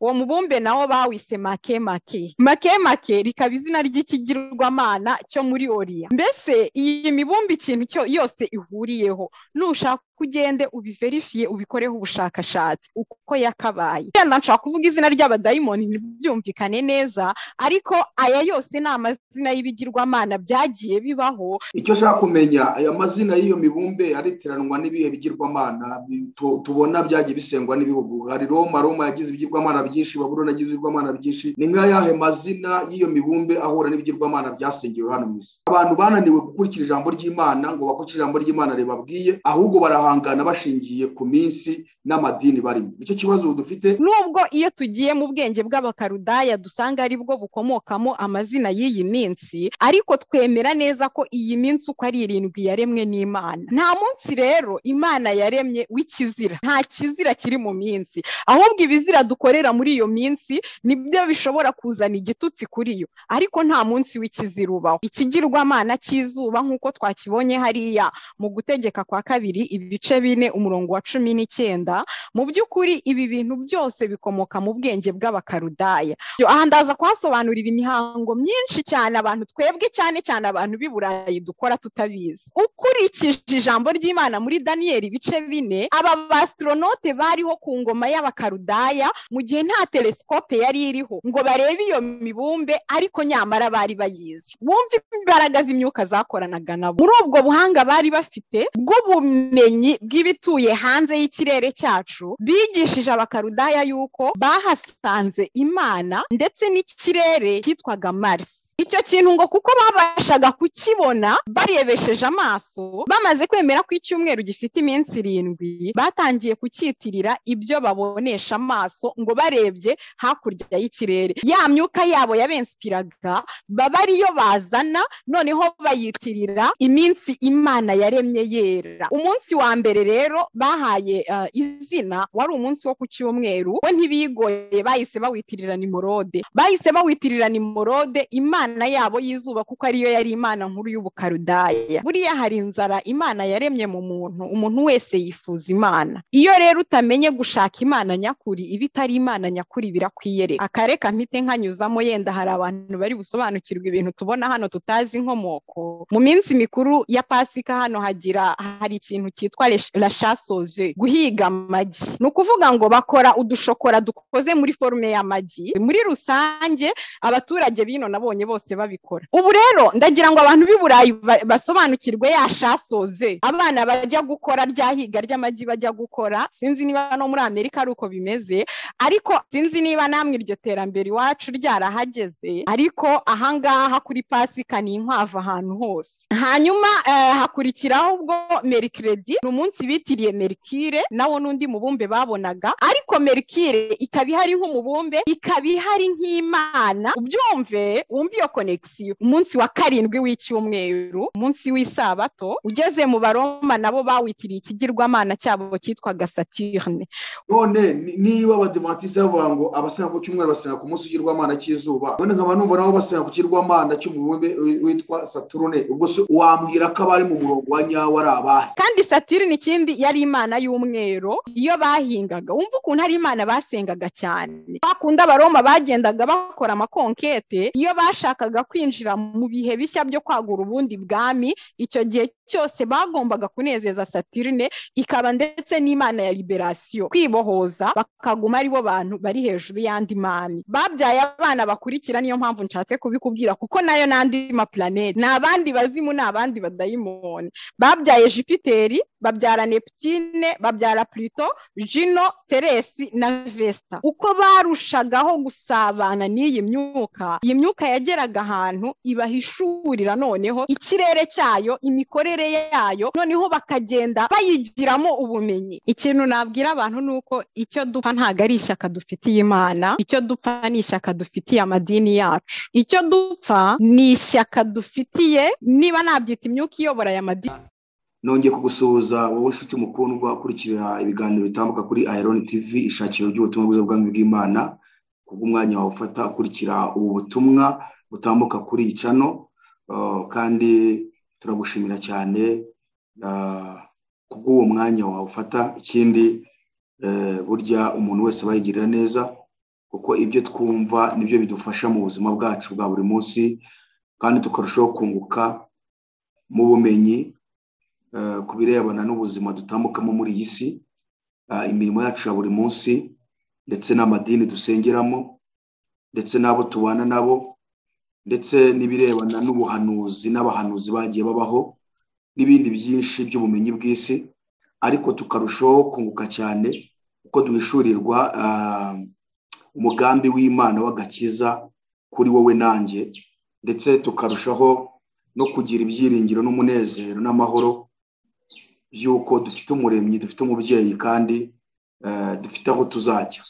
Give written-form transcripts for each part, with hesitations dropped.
Uwo mubumbe nawo bawise Makemake. Makemake rikaba izina ry'ikigirwamana cyo muri Oriya. Mbese iyi mibumbe ikintu cyo yose ihuriyeho, nushaka ugende ubiverifiye, ubikoreho ubushakashatsi uko yakabaye. Yenda nshaka kuvuga izina ry'abadayimoni ntibyumvikane neza, ariko aya yose ni amazina y'ibigirwamana byagiye bibaho. Icyo nshaka kumenya, aya mazina y'iyo mibumbe aritiranwa n'ibihe bigirwamana tubona byagiye bisengwa n'ibihugu. Hari Roma yagize ibigirwamana byinshi, Babuloni yagize ibigirwamana byinshi. Ni nk'ayahe mazina y'iyo mibumbe ahura n'ibigirwamana byasengewe hano mu isi? Abantu bananiwe gukurikira ijambo ry'Imana ngo bakurikire ijambo ry'Imana ribabwiye, ahubwo barahangana bashingiye ku minsi n'amadini barimo. Nicyo kibazo dufite. Nubwo iyo tugiye mu bwenge bw'Abakarudaya dusanga ari bwo bukomokamo amazina y'iyi minsi, ariko twemera neza ko iyi minsi uko ari irindwi yaremwe n'Imana. Nta munsi rero Imana yaremye w'ikizira, nta kizira kiri mu minsi, ahubwo ibizira dukorera muri iyo minsi nibyo bishobora kuzana igitutsi kuri yo, ariko nta munsi w'ikizira ubaho. Ikigirwamana cy'izuba nk'uko twakibonye hariya mu Gutegeka kwa Kabiri ibice 4 umurongo wa 19, mu by'ukuri ibi bintu byose bikomoka mu bwenge bw'Abakarudaya. Aha ndaza kuhasobanurira imihango myinshi cyane abantu twebwe cyane cyane abantu b'i Burayi dukora tutabizi. Ukurikije ijambo ry'Imana muri Daniyeli ibice 4, aba bastronaute bariho ku ngoma y'Abakarudaya mu gihe nta telescope yari iriho ngo barebe iyo mibumbe, ariko nyamara bari bayizi. Bumva imbaraga z'imyuka zakoranaga nabo. Muri ubwo buhanga bari bafite bw'ubumenyi bw'ibituye hanze y'ikirere cyacu, bigishije Abakarudaya yuko bahasanze Imana ndetse n'ikirere cyitwaga Mars. Icyo kintu ngo kuko babashaga kukibona barebesheje amaso, bamaze kwemera ko icyumweru gifite iminsi 7, batangiye kucyitirira ibyo babonesha amaso ngo barebye hakurya y'ikirere. Ya myuka yabo yabenspiraga baba ariyo bazana, noneho bayitirira iminsi Imana yaremye yera. Umunsi wa mbere rero bahaye izina wari umunsi wo ku cyumweru, we ntibigoye bahise bawitirira Nimurode. Bahise bawitirira Nimurode, Imana yabo y'izuba, kuko ariyo yari Imana nkuru y'Ubukarudaya. Buriya hari inzara Imana yaremye mu muntu, umuntu wese yifuza Imana. Iyo rero utamenye gushaka Imana nyakuri, iba itari Imana nyakuri birakwiyereka. Akareka mpite nkanyuzamo, yenda hari abantu bari busobanukirwa ibintu tubona hano tutazi inkomoko. Mu minsi mikuru ya Pasika hano hari ikintu cyitwa la chasse aux œufs, guhiga amagi. Ni ukuvuga ngo bakora udushokora dukoze muri forme y'amagi. Muri rusange abaturage bino nabonye bose babikora. Ubu rero ndagira ngo abantu b'i Burayi basobanukirwe ya chasse aux œufs. Abana bajya gukora rya higa ry'amagi bajya gukora, sinzi niba no muri Amerika ari uko bimeze, ariko sinzi niba namwe iryo terambere iwacu ryarahageze, ariko ahangaha kuri Pasika ni inkwavu ahantu hose. Hanyuma hakurikiraho ubwo Mercredi, ni umunsi bitiriye Mercure, nawo n'undi mubumbe babonaga, ariko Mercure ikaba ihari nk'umubumbe, ikaba ihari nk'Imana. Ubyumve, wumve iyo connection. Umunsi wa 7 w'icyumweru, umunsi w'isabato, ugeze mu Baroma nabo bawitiriye ikigirwamana cyabo cyitwaga Saturne. None niba Abadiventiste bavuga ngo abasenga ku cyumweru basenga ku munsi w'ikigirwamana cy'izuba, none nkaba numva nabo basenga ku kigirwamana cy'umubumbe witwa Saturne, ubwo se wambwira ko abari mu murongo wa nyawo ari abahe? Kandi Saturne ikindi yari Imana y'umwero, iyo bahingaga, wumva ukuntu ari Imana basengaga cyane. Bakunda Abaroma bagendaga bakora amakonkete, iyo bashakaga kwinjira mu bihe bishya byo kwagura ubundi bwami, icyo gihe cyose bagombaga kunezeza Saturne, ikaba ndetse n'Imana ya liberation, kwibohoza, bakaguma ari bo bantu bari hejuru y'andi mami. Babyaye abana bakurikira, niyo mpamvu nshatse kubikubwira, kuko nayo n'andi ma planete, ni abandi bazimu, ni abandi badayimoni. Babyaye Jupiteri, babyara Neptune, babyara Pluto, Juno, Ceres na Vesta. Uko barushagaho gusabana n'iyi myuka, iyi myuka yageraga ahantu ibahishurira noneho ikirere cyayo, imikorere yayo, noneho bakagenda bayigiramo ubumenyi. Ikintu nabwira abantu nuko icyo dupfa ntago ari ishyaka dufitiye Imana, icyo dupfa ni ishyaka dufitiye amadini yacu, icyo dupfa ni ishyaka dufitiye, niba nabyita imyuka iyobora aya madini. Nongeye kugusuhuza wowe nshuti mukundwa ukurikira ibiganiro bitambuka kuri Iron TV, ishakiro ry'ubutumwa bwiza bw'Ubwami bw'Imana, kubw'umwanya wawe ufata ukurikira ubu butumwa butambuka kuri iyi channel, kandi turagushimira cyane kubw'uwo mwanya wawe ufata. Ikindi burya umuntu wese bayigirira neza, Kuko ibyo twumva nibyo bidufasha mu buzima bwacu bwa buri munsi, kandi tukarushaho kunguka mu bumenyi ku birebana n'ubuzima dutambukamo muri iyi si, imirimo yacu ya buri munsi, ndetse n'amadini dusengeramo, ndetse n'abo tubana nabo, ndetse n'ibirebana n'ubuhanuzi n'abahanuzi bagiye babaho, n'ibindi byinshi by'ubumenyi bw'isi. Ariko tukarushaho kunguka cyane kuko duhishurirwa umugambi w'Imana w'agakiza kuri wowe nanjye, ndetse tukarushaho no kugira ibyiringiro n'umunezero n'amahoro by'uko dufite umuremyi, dufite umubyeyi, kandi dufite aho tuzajya.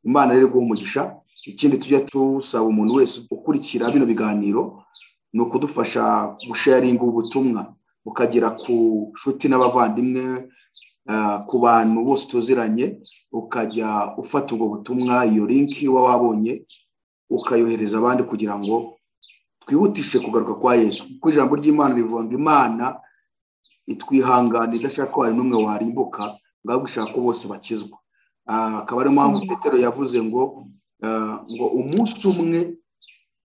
Imana rero iguha umugisha. Ikindi tujya tusaba umuntu wese ukurikira bino biganiro ni ukudufasha gusharinga ubutumwa bukagera ku nshuti n'abavandimwe, ku bantu bose tuziranye, ukajya ufata ubwo butumwa, iyo linki uba wabonye, ukayohereza abandi kugira ngo twihutishe kugaruka kwa Yesu. Kuko ijambo ry'Imana rivuga ngo Imana itwihangana idashaka ko hari n'umwe warimbuka, ngo ahubwo ishaka ko bose bakizwa. Akaba ariyo mpamvu Petero yavuze ngo ngo umunsi umwe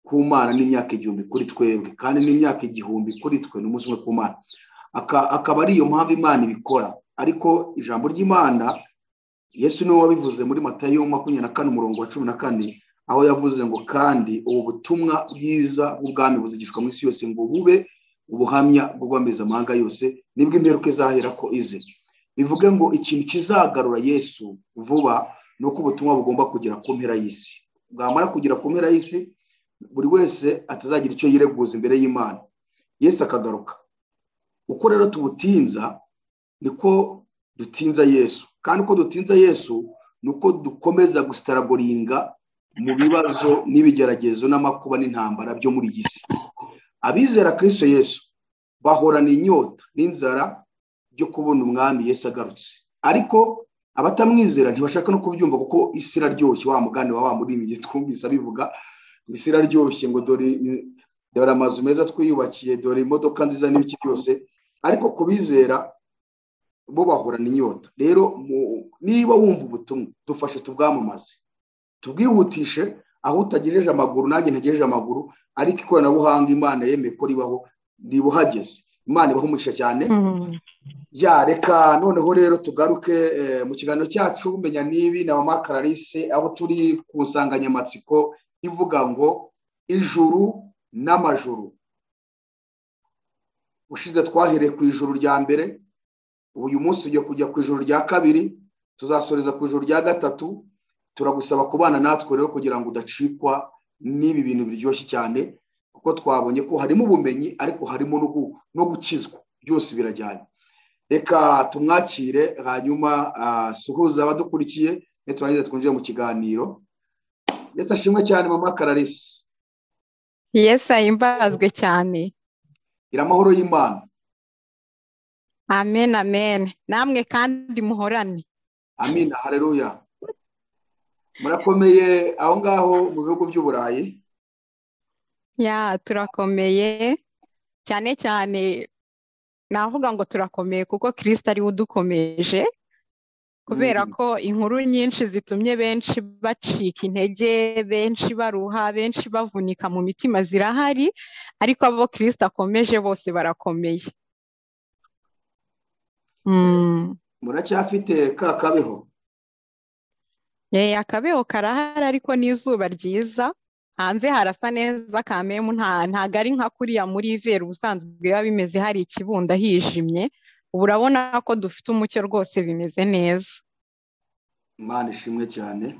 ku Mana n'imyaka 1000 kuri twebwe, kandi n'imyaka 1000 kuri twe ni umunsi umwe ku Mana. Akaba ari iyo mpamvu Imana ibikora. Ariko ijambo ry'Imana, Yesu niwe wabivuze muri Matayo 24 umurongo wa 14, aho yavuze ngo kandi ubu butumwa bwiza bw'ubwami buzigishwa mu isi yose ngo bube ubuhamya bwo guhamiriza amahanga yose, nibwo imperuka izahera ko ize. Bivuge ngo ikintu kizagarura Yesu vuba ni uko ubutumwa bugomba kugera ku mpera y'isi. Bwamara kugera ku mpera y'isi, buri wese atazagira icyo yireguza imbere y'Imana, Yesu akagaruka. Uko rero tubutinza niko dutinza Yesu, kandi uko dutinza Yesu nuko dukomeza gusitaragoringa mu bibazo n'ibigeragezo n'amakuba n'intambara byo muri iyi si. Abizera Kristo Yesu bahorana inyota n'inzara byo kubona umwami Yesu agarutse, ariko abatamwizera ntibashaka no kubyumva, kuko isi iraryoshye. Wa mugani wa muririmbyi twumvise abivuga, isi iraryoshye, ngo dore amazu meza twiyubakiye, dore imodoka nziza n'ibiki byose. Ariko kubizera bo bahorana inyota. Rero niba wumva ubutumwa, dufashe tubwamamaze, tubwihutishe. Aho utagejeje amaguru nanjye ntagejeje amaguru, ariko ikoranabuhanga Imana yemeye ko ribaho, ribuhageze. Imana ibaho umugisha cyane. Ya reka noneho rero tugaruke mu kiganiro cyacu Menya Nibi na Mama Clarisse, abo turi ku nsanganyamatsiko ivuga ngo ijuru n'amajuru. Ushize twahereye ku ijuru rya mbere, uyu munsi tugiye kujya ku ijuru rya kabiri, tuzasoreza ku ijuru rya gatatu. Turagusaba kubana natwe rero kugira ngo udacikwa n'ibi bintu biryoshye cyane, kuko twabonye ko harimo ubumenyi ariko harimo no gukizwa, byose birajyanye. Reka tumwakire hanyuma suhuza abadukurikiye, niturangiza twinjire mu kiganiro. Yesu ashimwe cyane Mama Clarisse. Yesu ahimbazwe cyane. Gira amahoro y'Imana. Amen, amen. Namwe kandi muhorane. Amina, haleluya. Murakomeye aho ngaho mu bihugu by'Uburayi? Ya, turakomeye cyane cyane. Navuga ngo turakomeye kuko Kristo ari we udukomeje, kubera ko inkuru nyinshi zitumye benshi bacika intege, benshi baruha, benshi bavunika mu mitima zirahari, ariko abo Kristo akomeje bose barakomeye. Muracyafite ka kabeho? Akabeho karahari, ariko n'izuba ryiza, hanze harasa neza kamemu, ntago ari nka kuriya muri ivera ubusanzwe biba bimeze, hari ikibunda hijimye. Ubu urabona ko dufite umucyo rwose, bimeze neza. Imana ishimwe cyane.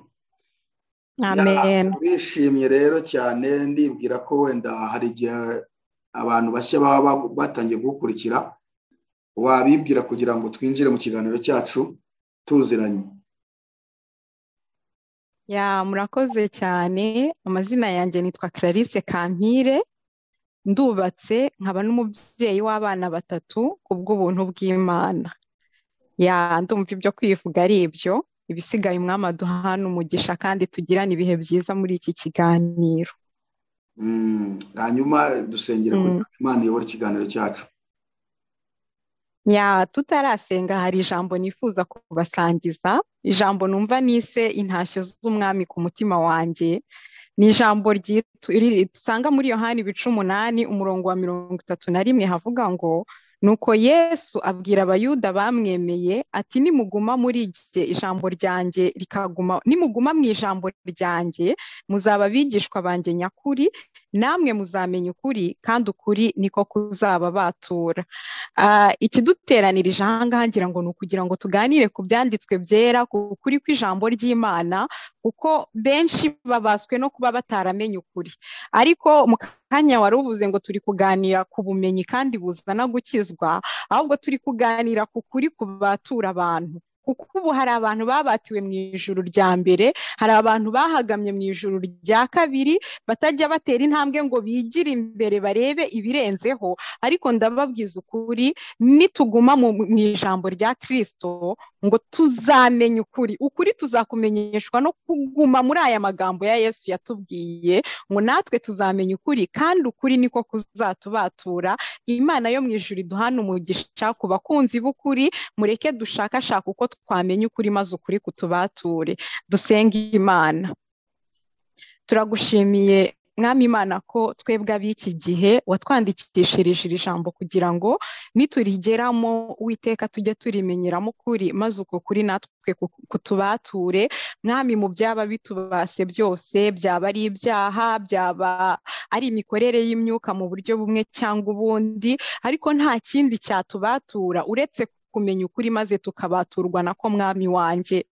Amen. Turishimye rero cyane, ndibwira ko wenda hari igihe abantu bashya baba batangiye gukurikira, wabibwira kugira ngo twinjire mu kiganiro cyacu tuziranye. Ya, murakoze cyane. Amazina yanjye nitwa Clarisse Kampire, ndubatse nkaba n'umubyeyi w'abana 3 kubw'ubuntu bw'Imana. Ya, ndumva ibyo kwivuga ari ibyo, ibisigaye umwami aduhana umugisha kandi tugirane ibihe byiza muri iki kiganiro. Hanyuma dusengera kugira ngo Imana iyobore ikiganiro cyacu. Ya, tutarasenga hari ijambo nifuza kubasangiza, ijambo numva nise intashyo z'umwami ku mutima wanjye. Ni ijambo dusanga muri Yohani ibice 8 umurongo wa 31, havuga ngo nuko Yesu abwira Abayuda bamwemeye ati nimuguma muri jye ijambo ryanjye rikaguma, nimuguma mu ijambo ryanjye muzaba abigishwa banjye nyakuri, namwe muzamenya ukuri kandi ukuri niko kuzababatura. Ikiduteranirije aha ngaha ngira ngo ni ukugira ngo tuganire ku byanditswe byera, ku kuri kw'ijambo ry'Imana, kuko benshi babaswe no kuba bataramenye ukuri. Ariko mu kanya wari uvuze ngo turi kuganira ku bumenyi kandi buzana gukizwa, ahubwo turi kuganira ku kuri kubatura abantu. Kuko ubu hari abantu babatiwe mu ijuru rya mbere, hari abantu bahagamye mu ijuru rya kabiri, batajya batera intambwe ngo bigire imbere barebe ibirenzeho. Ariko ndababwiza ukuri, nituguma mu ijambo rya Kristo ngo tuzamenya ukuri. Ukuri tuzakumenyeshwa no kuguma muri aya magambo ya Yesu yatubwiye ngo natwe tuzamenya ukuri kandi ukuri niko kuzatubatura. Imana yo mu ijuru iduhana umugisha ku bakunzi b'ukuri, mureke dushakashaka uko twamenya ukuri maze ukuri kutubature. Dusenge Imana. Turagushimiye Mwami Imana ko twebwe ab'iki gihe watwandikishirije iri jambo kugira ngo niturigeramo Uwiteka tujye turimenyeramo ukuri, maze uko kuri natwe kutubature. Mwami, mu byaba bitubase byose, byaba ari ibyaha, byaba ari imikorere y'imyuka mu buryo bumwe cyangwa ubundi, ariko nta kindi cyatubatura uretse kumenya ukuri maze tukabaturwa nako. Mwami wanjye,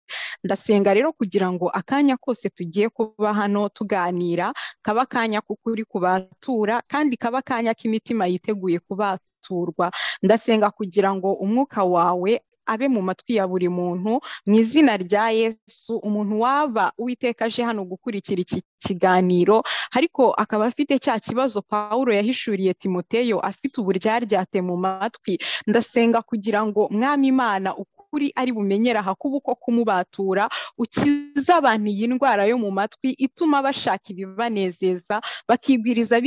ndasenga rero kugira ngo akanya kose tugiye kuba hano tuganira kaba akanya k'ukuri kubatura, kandi kaba akanya k'imitima yiteguye kubaturwa. Ndasenga kugira ngo umwuka wawe abe mu matwi ya buri muntu, mu izina rya Yesu. Umuntu waba Uwiteka aje hano gukurikira iki kiganiro ariko akaba afite cya kibazo Pawulo yahishuriye Timoteyo, afite uburyaryate mu matwi, ndasenga kugira ngo Mwami Imana ukuri ari bumenyera aha kuba uko kumubatura, ukiza abantu iyi ndwara yo mu matwi ituma bashaka ibibanezeza, bakibwiriza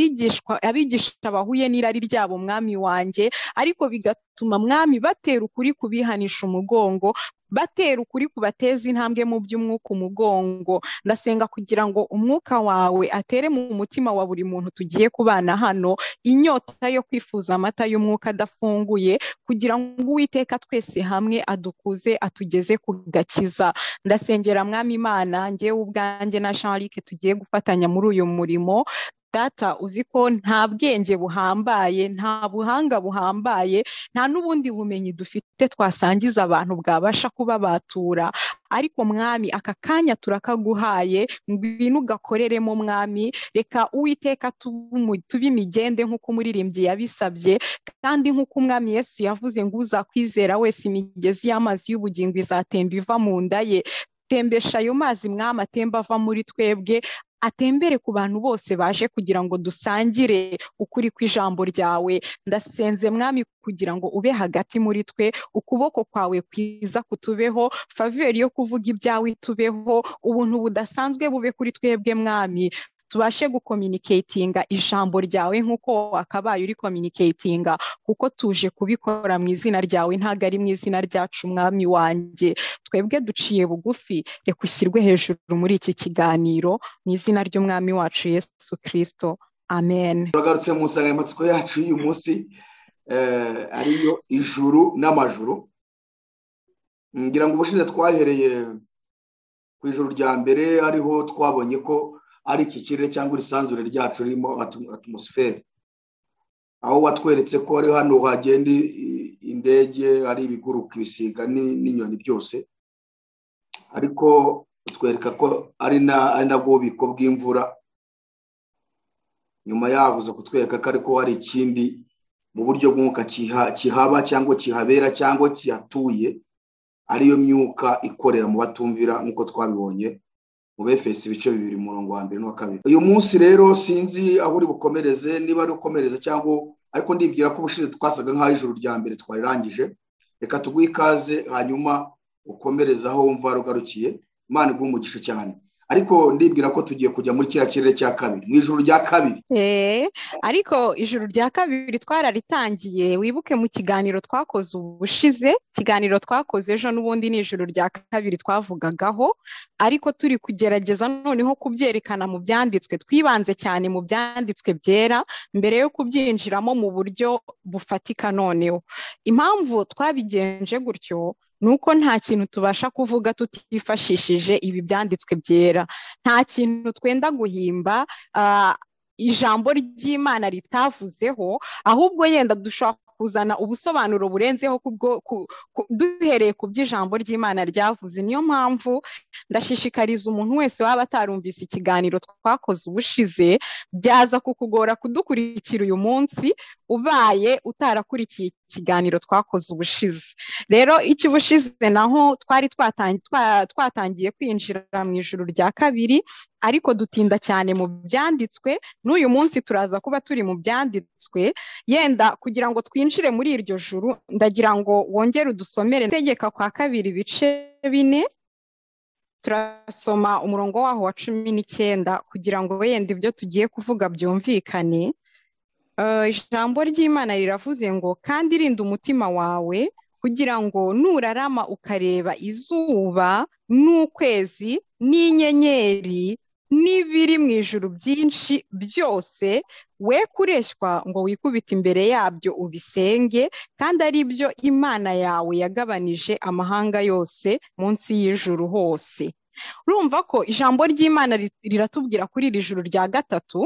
abigisha bahuye n'irari ryabo. Mwami wanjye, ariko bigatuma Mwami batera ukuri kubihanisha umugongo, batera ukuri kubateza intambwe mu by'umwuka umugongo. Ndasenga kugira ngo umwuka wawe atere mu mutima wa buri muntu tugiye kubana hano inyota yo kwifuza amata y'umwuka adafunguye, kugira ngo Uwiteka twese hamwe adukuze atugeze ku gakiza. Ndasengera Mwami Imana, njyewe ubwanjye na Jean-Luc tugiye gufatanya muri uyu murimo. Data, uzi ko nta bwenge buhambaye, nta buhanga buhambaye, nta n'ubundi bumenyi dufite twasangiza abantu bwabasha kubabatura, ariko Mwami aka kanya turakaguhaye, ngwino ugakoreremo Mwami. Reka Uwiteka tube imigende nk'uko umuririmbyi yabisabye, kandi nk'uko Umwami Yesu yavuze ngo uzakwizera wese imigezi y'amazi y'ubugingo izatemba iva mu nda ye. Tembesha ayo mazi Mwami, atemba ava muri twebwe, atembere ku bantu bose baje kugira ngo dusangire ukuri kw'ijambo ryawe. Ndasenze Mwami kugira ngo ube hagati muri twe, ukuboko kwawe kwiza kutubeho, faveur yo kuvuga ibyawe itubeho, ubuntu budasanzwe bube kuri twebwe Mwami, tubashe gucommunicatinga ijambo ryawe nk'uko wakabaye uri communicatinga, kuko tuje kubikora mu izina ryawe, ntabwo ari mu izina ryacu. Mwami wanjye, twebwe duciye bugufi, reka ushyirwe hejuru muri iki kiganiro mu izina ry'Umwami wacu Yesu Kristo, amen. Turagarutse mu nsanganyamatsiko yacu y'uyu munsi, ariyo ijuru n'amajuru. Ngira ngo ubushize twahereye ku ijuru rya mbere, ariho twabonye ko ari iki kirere cyangwa irisanzure ryacu ririmo atmosfere, aho watweretse ko ari hano hagenda indege, ari ibiguruka, ibisiga n'inyoni byose, ariko utwereka ko ari nabwo bubiko bw'imvura. Nyuma yavuze kutwereka ko ariko hari ikindi mu buryo bw'umwuka kihaba cyangwa kihabera cyangwa kihatuye, ariyo myuka ikorera mu batumvira, nk'uko twabibonye mu Befesi ibice 2 umurongo wa 1 n'uwa 2. Uyu munsi rero sinzi aho uri bukomereze, niba ari ukomereza cyangwa, ariko ndibwira ko ubushize twasaga nk'aho ijuru rya mbere twarirangije. Reka tuguhe ikaze hanyuma ukomereze aho wumva rugarukiye. Imana iguhe umugisha cyane. Ariko ndibwira ko tugiye kujya muri kiriya kirere cya kabiri, mu ijuru rya kabiri. Ariko ijuru rya kabiri twararitangiye, wibuke mu kiganiro twakoze ubushize, ikiganiro twakoze ejo n'ubundi ni ijuru rya kabiri twavugagaho, ariko turi kugerageza noneho kubyerekana mu byanditswe, twibanze cyane mu byanditswe byera mbere yo kubyinjiramo mu buryo bufatika. Noneho impamvu twabigenje gutyo nuko nta kintu tubasha kuvuga tutifashishije ibi byanditswe byera, nta kintu twenda guhimba ijambo ry'Imana ritavuzeho, ahubwo yenda dushobora kuzana ubusobanuro burenzeho duhereye ku by'ijambo ry'Imana ryavuze. Niyo mpamvu ndashishikariza umuntu wese waba atarumvise ikiganiro twakoze ubushize, byaza kukugora kudukurikira uyu munsi ubaye utarakurikiye ikiganiro twakoze ubushize. Rero icy'ubushize naho twari twatangiye kwinjira mu ijuru rya kabiri, ariko dutinda cyane mu byanditswe. N'uyu munsi turaza kuba turi mu byanditswe, yenda kugira ngo twinjire muri iryo juru ndagira ngo wongere udusomere Tegeka kwa kabiri ibice 4, turasoma umurongo waho wa 19 kugira ngo yenda ibyo tugiye kuvuga byumvikane. Ijambo ry'Imana riravuze ngo kandi rinda umutima wawe kugira ngo nurarama ukareba izuba n'ukwezi n'inyenyeri n'ibiri mu ijuru byinshi byose, we kureshywa ngo wikubite imbere yabyo ubisenge, kandi ari byo Imana yawe yagabanije amahanga yose munsi y'ijuru hose. Urumva ko ijambo ry'Imana riratubwira kuri iri juru rya gatatu,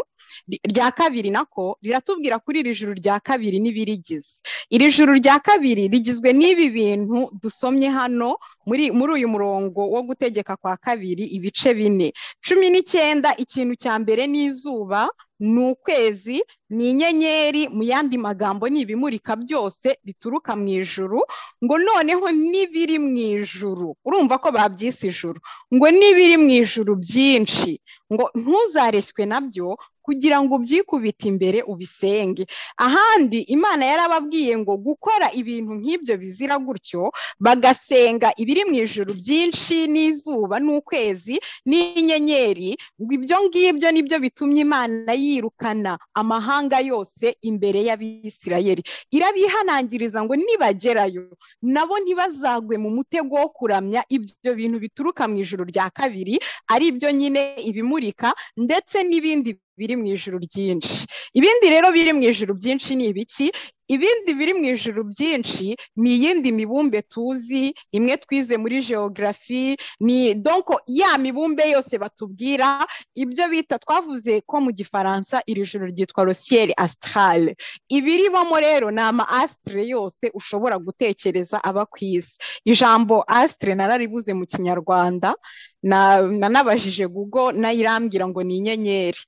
rya kabiri nako riratubwira kuri iri juru rya kabiri n'ibirigize. Iri juru rya kabiri rigizwe n'ibi bintu dusomye hano muri uyu murongo wo gutegeka kwa kabiri ibice 4. 19, ikintu cya mbere ni izuba, ni ukwezi, ni inyenyeri, mu yandi magambo ni ibimurika byose bituruka mu ijuru, ngo noneho n'ibiri mu ijuru, urumva ko babyise ijuru, ngo n'ibiri mu ijuru byinshi, ngo ntuzareshywe nabyo kugira ngo ubyikubite imbere ubisenge. Ahandi Imana yarababwiye ngo gukora ibintu nk'ibyo bizira gutyo, bagasenga ibiri mu ijuru byinshi n'izuba n'ukwezi n'inyenyeri, ngo ibyo ngibyo nibyo bitumye Imana yirukana amahanga yose imbere y'Abisirayeli. Irabihanangiriza ngo nibagerayo nabo ntibazagwe mu mutego wo kuramya ibyo bintu bituruka mu ijuru rya kabiri, ari byo nyine ibimurika ndetse n'ibindi biri mu ijuru ryinshi. Ibindi rero biri mu ijuru byinshi ni ibiki? Ibindi biri mu ijuru byinshi ni iyindi mibumbe tuzi, imwe twize muri geography, ni donc ya mibumbe yose batubwira, ibyo bita twavuze ko mu gifaransa iri juru ryitwa le ciel astral. Ibiribamo rero ni ama astre yose ushobora gutekereza aba ku isi. Ijambo astre nararibuze mu kinyarwanda, nanabajije Google nayirambwira ngo ni inyenyeri.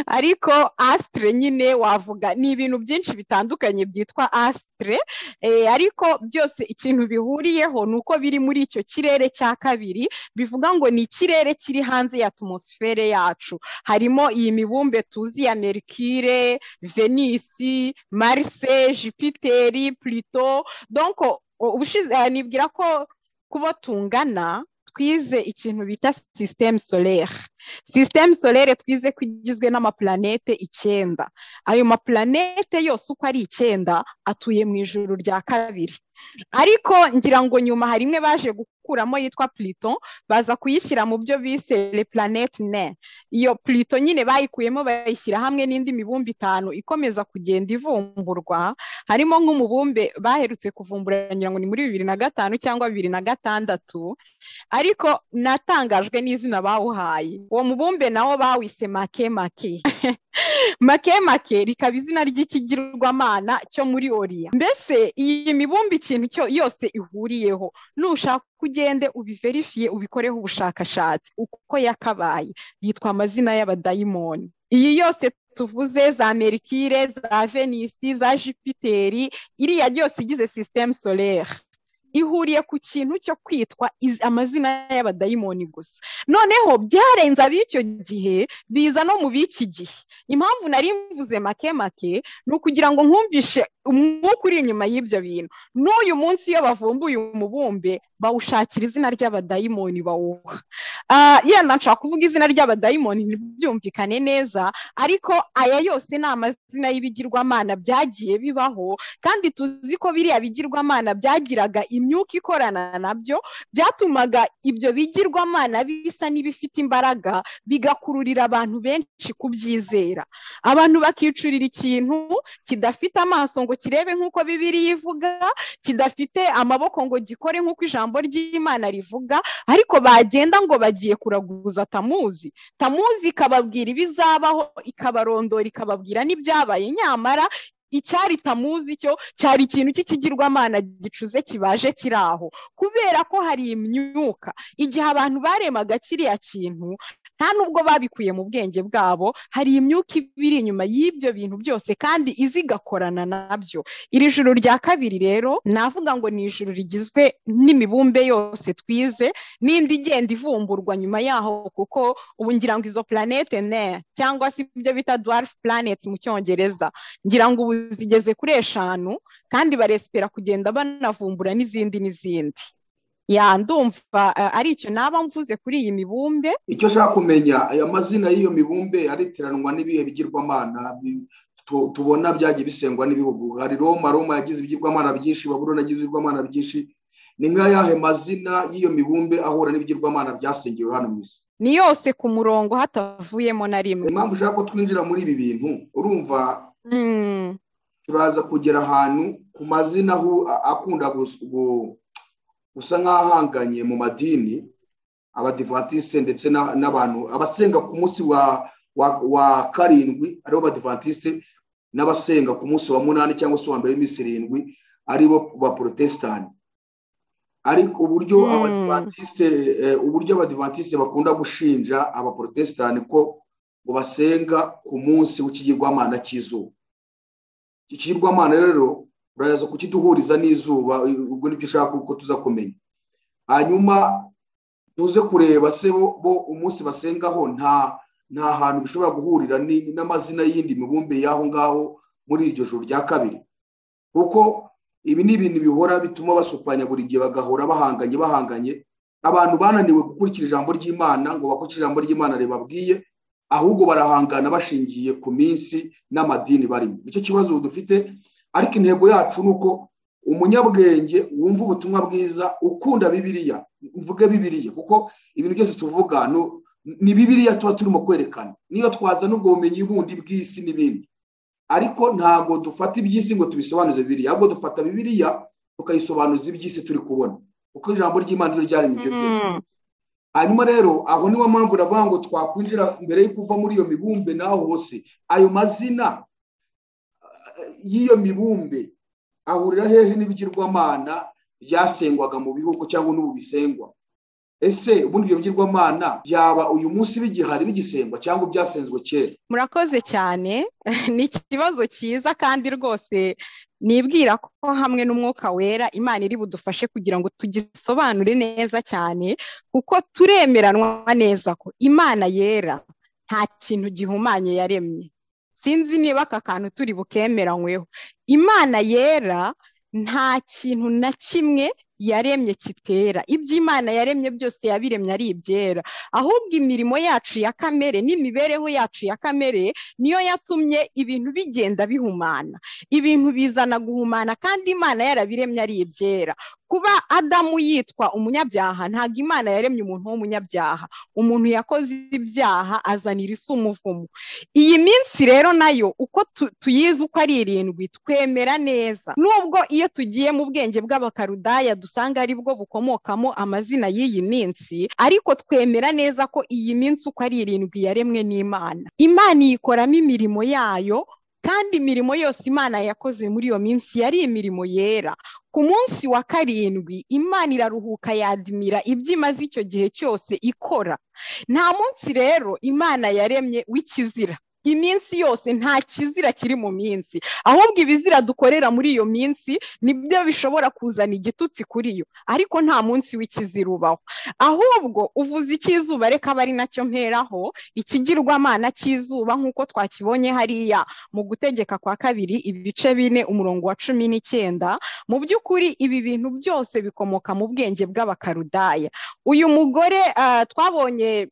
Ariko astre nyine wavuga ni ibintu byinshi bitandukanye byitwa astre, ariko byose ikintu bihuriyeho ni uko biri muri icyo kirere cya kabiri, bivuga ngo ni ikirere kiri hanze ya atmosfere yacu. Harimo iyi mibumbe tuzi ya Mercure, Venus, Mars, Jupiter, Pluto. Donc ubushize nibwira ko kuba tungana twize ikintu bita système solaire. Système solaire twize ko igizwe n'amaplanete 9. Ayo maplanete yose uko ari 9 atuye mu ijuru rya kabiri. Ariko ngira ngo nyuma hari imwe baje gukuramo yitwa Pluton, baza kuyishyira mu byo bise les planètes naines. Iyo Pluton nyine bayikuyemo bayishyira hamwe n'indi mibumbe 5 ikomeza kugenda ivumburwa, harimo nk'umubumbe baherutse kuvumbura ngira ngo ni muri 2005 cyangwa 2006, ariko natangajwe n'izina bawuhaye. Uwo mubumbe nawo bawise Makemake. Makemake rikaba izina ry'ikigirwamana cyo muri Oriya. Mbese iyi mibumbe ikintu cyo yose ihuriyeho, nushaka ugende ubiverifiye ubikoreho ubushakashatsi uko yakabaye, yitwa amazina y'abadayimoni. Iyi yose tuvuze za Mercure, za Venus, za Jupiter, iriya yose igize système solaire. Ihuriye ku kintu cyo kwitwa amazina y'abadayimoni gusa. Noneho byarenze ab'icyo gihe biza no mu b'iki gihe. Impamvu nari mvuze make make ni ukugira ngo nkumvishe umwuka uri inyuma y'ibyo bintu. N'uyu munsi iyo bavumbuye umubumbe bawushakira izina ry'abadayimoni bawuha. Yenda nshaka kuvuga izina ry'abadayimoni ntibyumvikane neza, ariko aya yose ni amazina y'ibigirwamana byagiye bibaho, kandi tuzi ko biriya bigirwamana byagiraga imyuka ikorana nabyo, byatumaga ibyo bigirwamana bisa n'ibifite imbaraga, bigakururira abantu benshi kubyizera. Abantu bakicurira ikintu kidafite amaso ngo kirebe nk'uko Bibiliya ivuga, kidafite amaboko ngo gikore nk'uko ijambo ry'Imana rivuga, ariko bagenda ngo bagiye kuraguza Tamuzi. Tamuzi ikababwira ibizabaho, ikabarondora, ikababwira n'ibyabaye, nyamara icyari Tamuzi cyo cyari ikintu cy'ikigirwamana gicuze kibaje kiri aho. Kubera ko hari imyuka, igihe abantu baremaga kiriya kintu nta nubwo babikuye mu bwenge bwabo, hari imyuka ibiri inyuma y'ibyo bintu byose kandi izi igakorana nabyo. Iri juru rya kabiri rero navuga ngo ni ijuru rigizwe n'imibumbe yose twize n'indi igenda ivumburwa nyuma yaho, kuko ubu ngira ngo izo planete ne cyangwa se ibyo bita dwarf planets mu Cyongereza, ngira ngo ubu zigeze kuri 5, kandi barespera kugenda banavumbura n'izindi n'izindi. Ya ndumva ari icyo naba mvuze kuri iyi mibumbe. Icyo nshaka kumenya, aya mazina y'iyo mibumbe aritiranwa n'ibihe bigirwamana tubona byagiye bisengwa n'ibihugu. Hari Roma, Roma yagize ibigirwamana byinshi, Babuloni yagize ibigirwamana byinshi. Ni nk'ayahe mazina y'iyo mibumbe ahura n'ibigirwamana byasengewe hano mu isi? Ni yose ku murongo hatavuyemo na rimwe. Impamvu ushaka ko twinjira muri ibi bintu, urumva turaza kugera ahantu ku mazina akunda gusa nk'ahanganye mu madini, abadivantisite ndetse n'abantu abasenga ku munsi wa 7 aribo badivantiste, n'abasenga ku munsi wa 8 cyangwa se wa mbere w'iminsi 7 aribo ba protestani. Ariko uburyo abadivantisite uburyo abadivantisite bakunda gushinja abaprotestani ko ngo basenga ku munsi w'ikigirwamana cy'izuba. Ikigirwamana rero uraza kukiduhuriza n'izuba, ubwo nibyo ushaka uko tuza kumenya. Hanyuma tuze kureba se bo umunsi basengaho nta hantu bishobora guhurira n'amazina y'indi mibumbe y'aho ngaho muri iryo joro rya kabiri, kuko ibi ni ibintu bihora bituma basupanya buri gihe, bagahora bahanganye. Abantu bananiwe gukurikira ijambo ry'Imana ngo bakurikire ijambo ry'Imana ribabwiye, ahubwo barahangana bashingiye ku minsi n'amadini barimo. Nicyo kibazo dufite. Ariko intego yacu nuko umunyabwenge wumva ubutumwa bwiza, ukunda Bibiliya, mvuge Bibiliya kuko ibintu byose tuvuga ni Bibiliya tuba turimo kwerekana, niyo twazana ubwo bumenyi bundi bw'isi n'ibindi, ariko ntago dufata iby'isi ngo tubisobanuze Bibiliya, ahubwo dufata Bibiliya tukayisobanuza iby'isi turi kubona, kuko ijambo ry'Imana ryo ryaremye ibyo byose. Hanyuma rero aho niwo mpamvu ndavuga ngo twakwinjira mbere yo kuva muri iyo mibumbe naho hose, ayo mazina y'iyo mibumbe ahurira hehe n'ibigirwamana byasengwaga mu bihugu cyangwa n'ubu bisengwa? Ese ubundi ibyo bigirwamana byaba uyu munsi bigihari bigisengwa cyangwa byasenzwe kera? Murakoze cyane, ni ikibazo cyiza kandi rwose nibwira ko hamwe n'umwuka wera Imana iri budufashe kugira ngo tugisobanure neza cyane, kuko turemeranwa neza ko Imana yera nta kintu gihumanye yaremye. Sinzi niba aka kantu turi bukemeranyweho. Imana yera nta kintu na kimwe yaremye kitera. Ibyo Imana yaremye byose yabiremye ari ibyera. Ahubwo imirimo yacu ya kamere n'imibereho yacu ya kamere niyo yatumye ibintu bigenda bihumana. Ibintu bizana guhumana kandi Imana yarabiremye ari ibyera. Kuba Adamu yitwa umunyabyaha, ntabwo Imana yaremye umuntu w'umunyabyaha. Umuntu yakoze ibyaha azanira isi umuvumo. Iyi minsi rero nayo uko tuyizi uko ari 7 twemera neza. Nubwo iyo tugiye mu bwenge bw'abakarudaya dusanga ari bwo bukomokamo amazina y'iyi minsi, ariko twemera neza ko iyi minsi uko ari 7 yaremwe n'Imana. Imana iyikoramo imirimo yayo, kandi imirimo yose Imana yakoze muri iyo minsi yari imirimo yera. Ku munsi wa 7 Imana iraruhuka yadimira ibyo imaze icyo gihe cyose ikora. Nta munsi rero Imana yaremye w'ikizira. Iminsi yose nta kizira kiri mu minsi, ahubwo ibizira dukorera muri iyo minsi nibyo bishobora kuzana igitutsi kuri yo, ariko nta munsi w'ikizira ubaho. Ahubwo uvuze icy'izuba, reka aba ari nacyo mperaho. Ikigirwamana cy'izuba nk'uko twakibonye hariya mu Gutegeka kwa Kabiri ibice 4 umurongo wa 19, mu by'ukuri ibi bintu byose bikomoka mu bwenge bw'Abakarudaya. Uyu mugore twabonye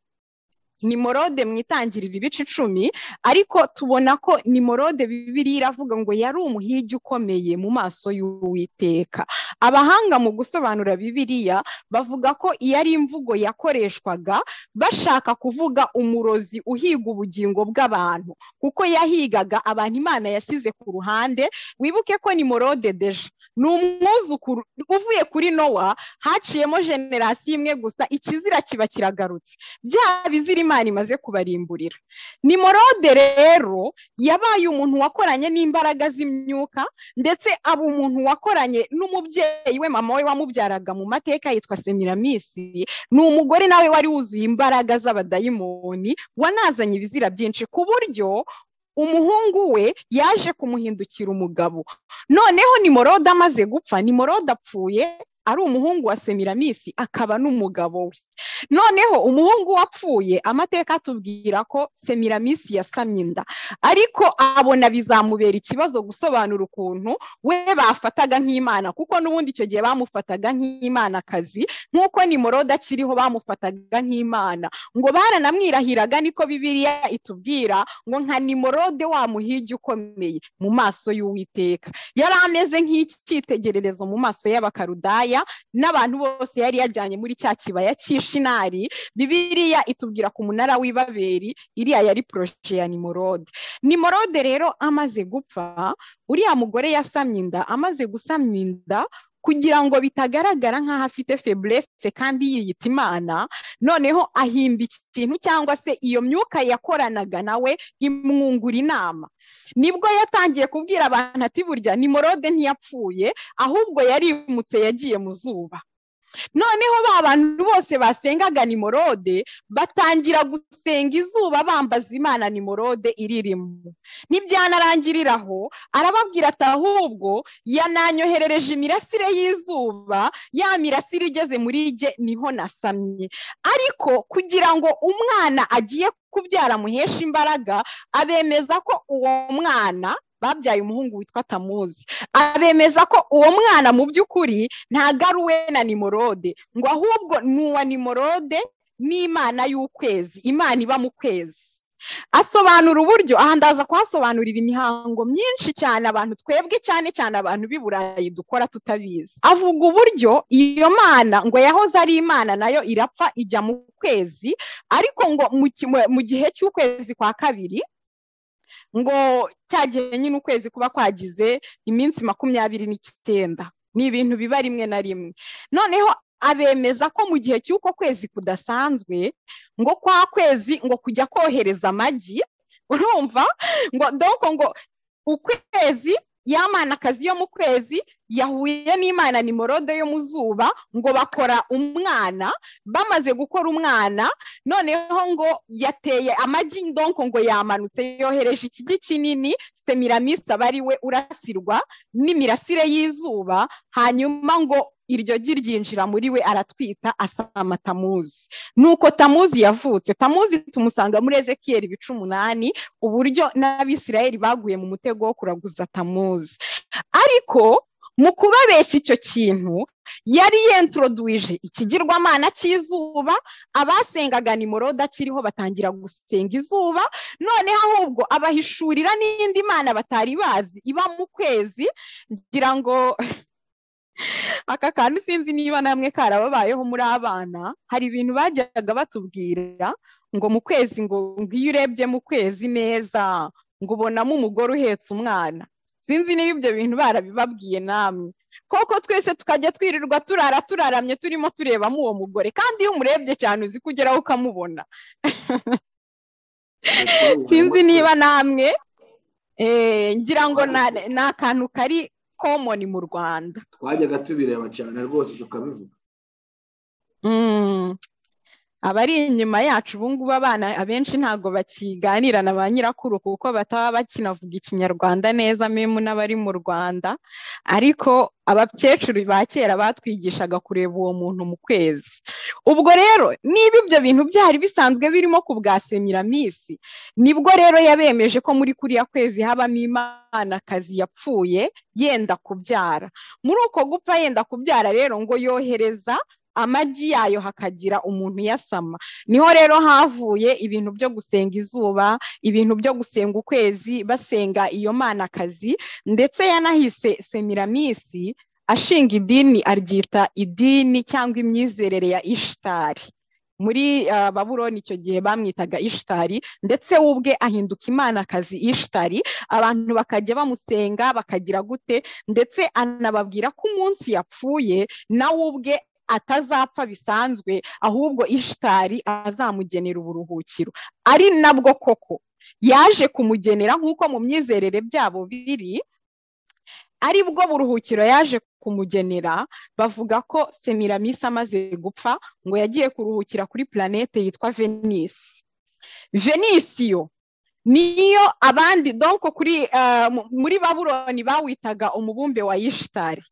Nimorode mu Itangiriro ibice 10, ariko tubona ko Nimorode Bibiliya iravuga ngo yari umuhigi ukomeye mu maso y'Uwiteka. Abahanga mu gusobanura Bibiliya bavuga ko iyo ari imvugo yakoreshwaga bashaka kuvuga umurozi uhiga ubugingo bw'abantu, kuko yahigaga abantu Imana yashyize ku ruhande. Wibuke ko Nimorode déjà ni umwuzukuru uvuye kuri Nowa, haciyemo generasiyo imwe gusa, ikizira kiba kiragarutse, bya bizira Imana imaze kubarimburira. Nimorode rero yabaye umuntu wakoranye n'imbaraga z'imyuka, ndetse aba umuntu wakoranye n'umubyeyi we, mama we wamubyaraga mu mateka yitwa Semiramisi. Ni umugore nawe wari wuzuye imbaraga z'abadayimoni, wanazanye ibizira byinshi, ku buryo umuhungu we yaje kumuhindukira umugabo. Noneho Nimorode amaze gupfa, Nimorode apfuye ari umuhungu wa Semiramisi akaba n'umugabo we. Noneho umuhungu wapfuye, amateka atubwira ko Semiramisi yasamye inda, ariko abona bizamubera ikibazo gusobanura ukuntu we bafataga nk'Imana, kuko n'ubundi icyo gihe bamufataga nk'Imanakazi, nk'uko Nimorode akiriho bamufataga nk'Imana. Ngo baranamwirahiraga, niko Bibiliya itubwira, ngo nka Nimorode wa muhigi ukomeye mu maso y'Uwiteka. Yari ameze nk'icyitegererezo mu maso y'Abakarudaya n'abantu bose yari yajyanye muri cya kibaya cy'Ishinari. Bibiliya itubwira ku munara w'Ibabeli, iriya yari projet ya Nimorode. Nimorode rero amaze gupfa, uriya mugore yasamye inda, amaze gusamya inda kugira ngo bitagaragara nk'aho afite faiblesse kandi yiyita Imana, noneho ahimba ikintu cyangwa se iyo myuka yakoranaga nawe imwungura inama. Nibwo yatangiye kubwira abantu ati burya Nimorode ntiyapfuye, ahubwo yarimutse yagiye mu zuba. Noneho ba bantu bose basengaga Nimorode batangira gusenga izuba, bambaza Imana Nimorode iririmo. Nibyanarangiriraho arababwira ati ahubwo yananyoherereje imirasire y'izuba, ya mirasire igeze muri jye niho nasamye. Ariko kugira ngo umwana agiye kubyara muhesha imbaraga, abemeza ko uwo mwana babyaye umuhungu witwa Tamuzi, abemeza ko uwo mwana mu by'ukuri ntago ari uwe na Nimorode, ngo ahubwo ni uwa Nimorode n'Imana y'ukwezi, Imana iba mu kwezi. Asobanura uburyo, aha ndaza kuhasobanurira imihango myinshi cyane abantu twebwe cyane cyane abantu b'i Burayi dukora tutabizi. Avuga uburyo iyo mana ngo yahoze ari Imana nayo irapfa ijya mu kwezi, ariko ngo mu gihe cy'ukwezi kwa kabiri, ngo cyagiye nyine ukwezi kuba kwagize iminsi 29, ni ibintu biba rimwe na rimwe. Noneho abemeza ko mu gihe cy'uko kwezi kudasanzwe, ngo kwa kwezi ngo kujya kohereza amagi, urumva ngo donc ngo ukwezi yamanakazi yo mu kwezi yahuye n'Imana Nimorode yo mu zuba, ngo bakora umwana. Bamaze gukora umwana, noneho ngo yateye amagi, donc ngo yamanutse yohereje ikigi kinini, Semiramisi aba ari we urasirwa n'imirasire y'izuba, hanyuma ngo iryo gi ryinjira muri we aratwita, asama Tamuzi. Nuko Tamuzi yavutse. Tamuzi tumusanga muri Ezekiyeli ibice 8, uburyo n'Abisirayeli baguye mu mutego wo kuraguza Tamuzi. Ariko mu kubabeshya icyo kintu, yari yentroduije ikigirwamana cy'izuba, abasengaga Nimorode akiriho batangira gusenga izuba. Noneho ahubwo abahishurira n'indi mana batari bazi iba mu kwezi. Ngira ngo aka kantu sinzi niba namwe karababayeho muri abana, hari ibintu bajyaga batubwira ngo mu kwezi, ngo iyo urebye mu kwezi neza ngo ubonamo umugore uhetse umwana. Sinzi niba ibyo bintu barabibabwiye namwe. Koko twese tukajya twirirwa turara turaramye turimo turebamo uwo mugore, kandi iyo umurebye cyane uzi kugeraho ukamubona. Sinzi niba namwe ngira ngo ni akantu kari common mu Rwanda, twajyaga tubireba cyane rwose tukabivuga. Abari inyuma yacu ubu ngubu, abana abenshi ntabwo bakiganira na ba nyirakuru kuko bataba bakinavuga Ikinyarwanda neza, memu n'abari mu Rwanda. Ariko abakecuru ba kera batwigishaga kureba uwo muntu mu kwezi. Ubwo rero niba ibyo bintu byari bisanzwe birimo ku bwa Semiramisi, nibwo rero yabemeje ko muri kuriya kwezi habamo imanakazi yapfuye yenda kubyara. Muri uko gupfa yenda kubyara rero, ngo yohereza amagi yayo hakagira umuntu yasama. Niho rero havuye ibintu byo gusenga izuba, ibintu byo gusenga ukwezi, basenga iyo manakazi. Ndetse yanahise Semiramisi ashinga idini, aryita idini cyangwa imyizerere ya Ishitari. Muri Babuloni icyo gihe bamwitaga Ishitari, ndetse we ubwe ahinduka imanakazi Ishitari, abantu bakajya bamusenga bakagira gute, ndetse anababwira ko umunsi yapfuye nawe ubwe atazapfa bisanzwe, ahubwo Ishitari azamugenera uburuhukiro. Ari nabwo koko yaje kumugenera nk'uko mu myizerere byabo biri, ari bwo buruhukiro yaje kumugenera. Bavuga ko Semiramisi amaze gupfa ngo yagiye kuruhukira kuri planete yitwa Venus. Venus yo niyo abandi donc kuri muri Babuloni bawitaga umubumbe wa Ishitari,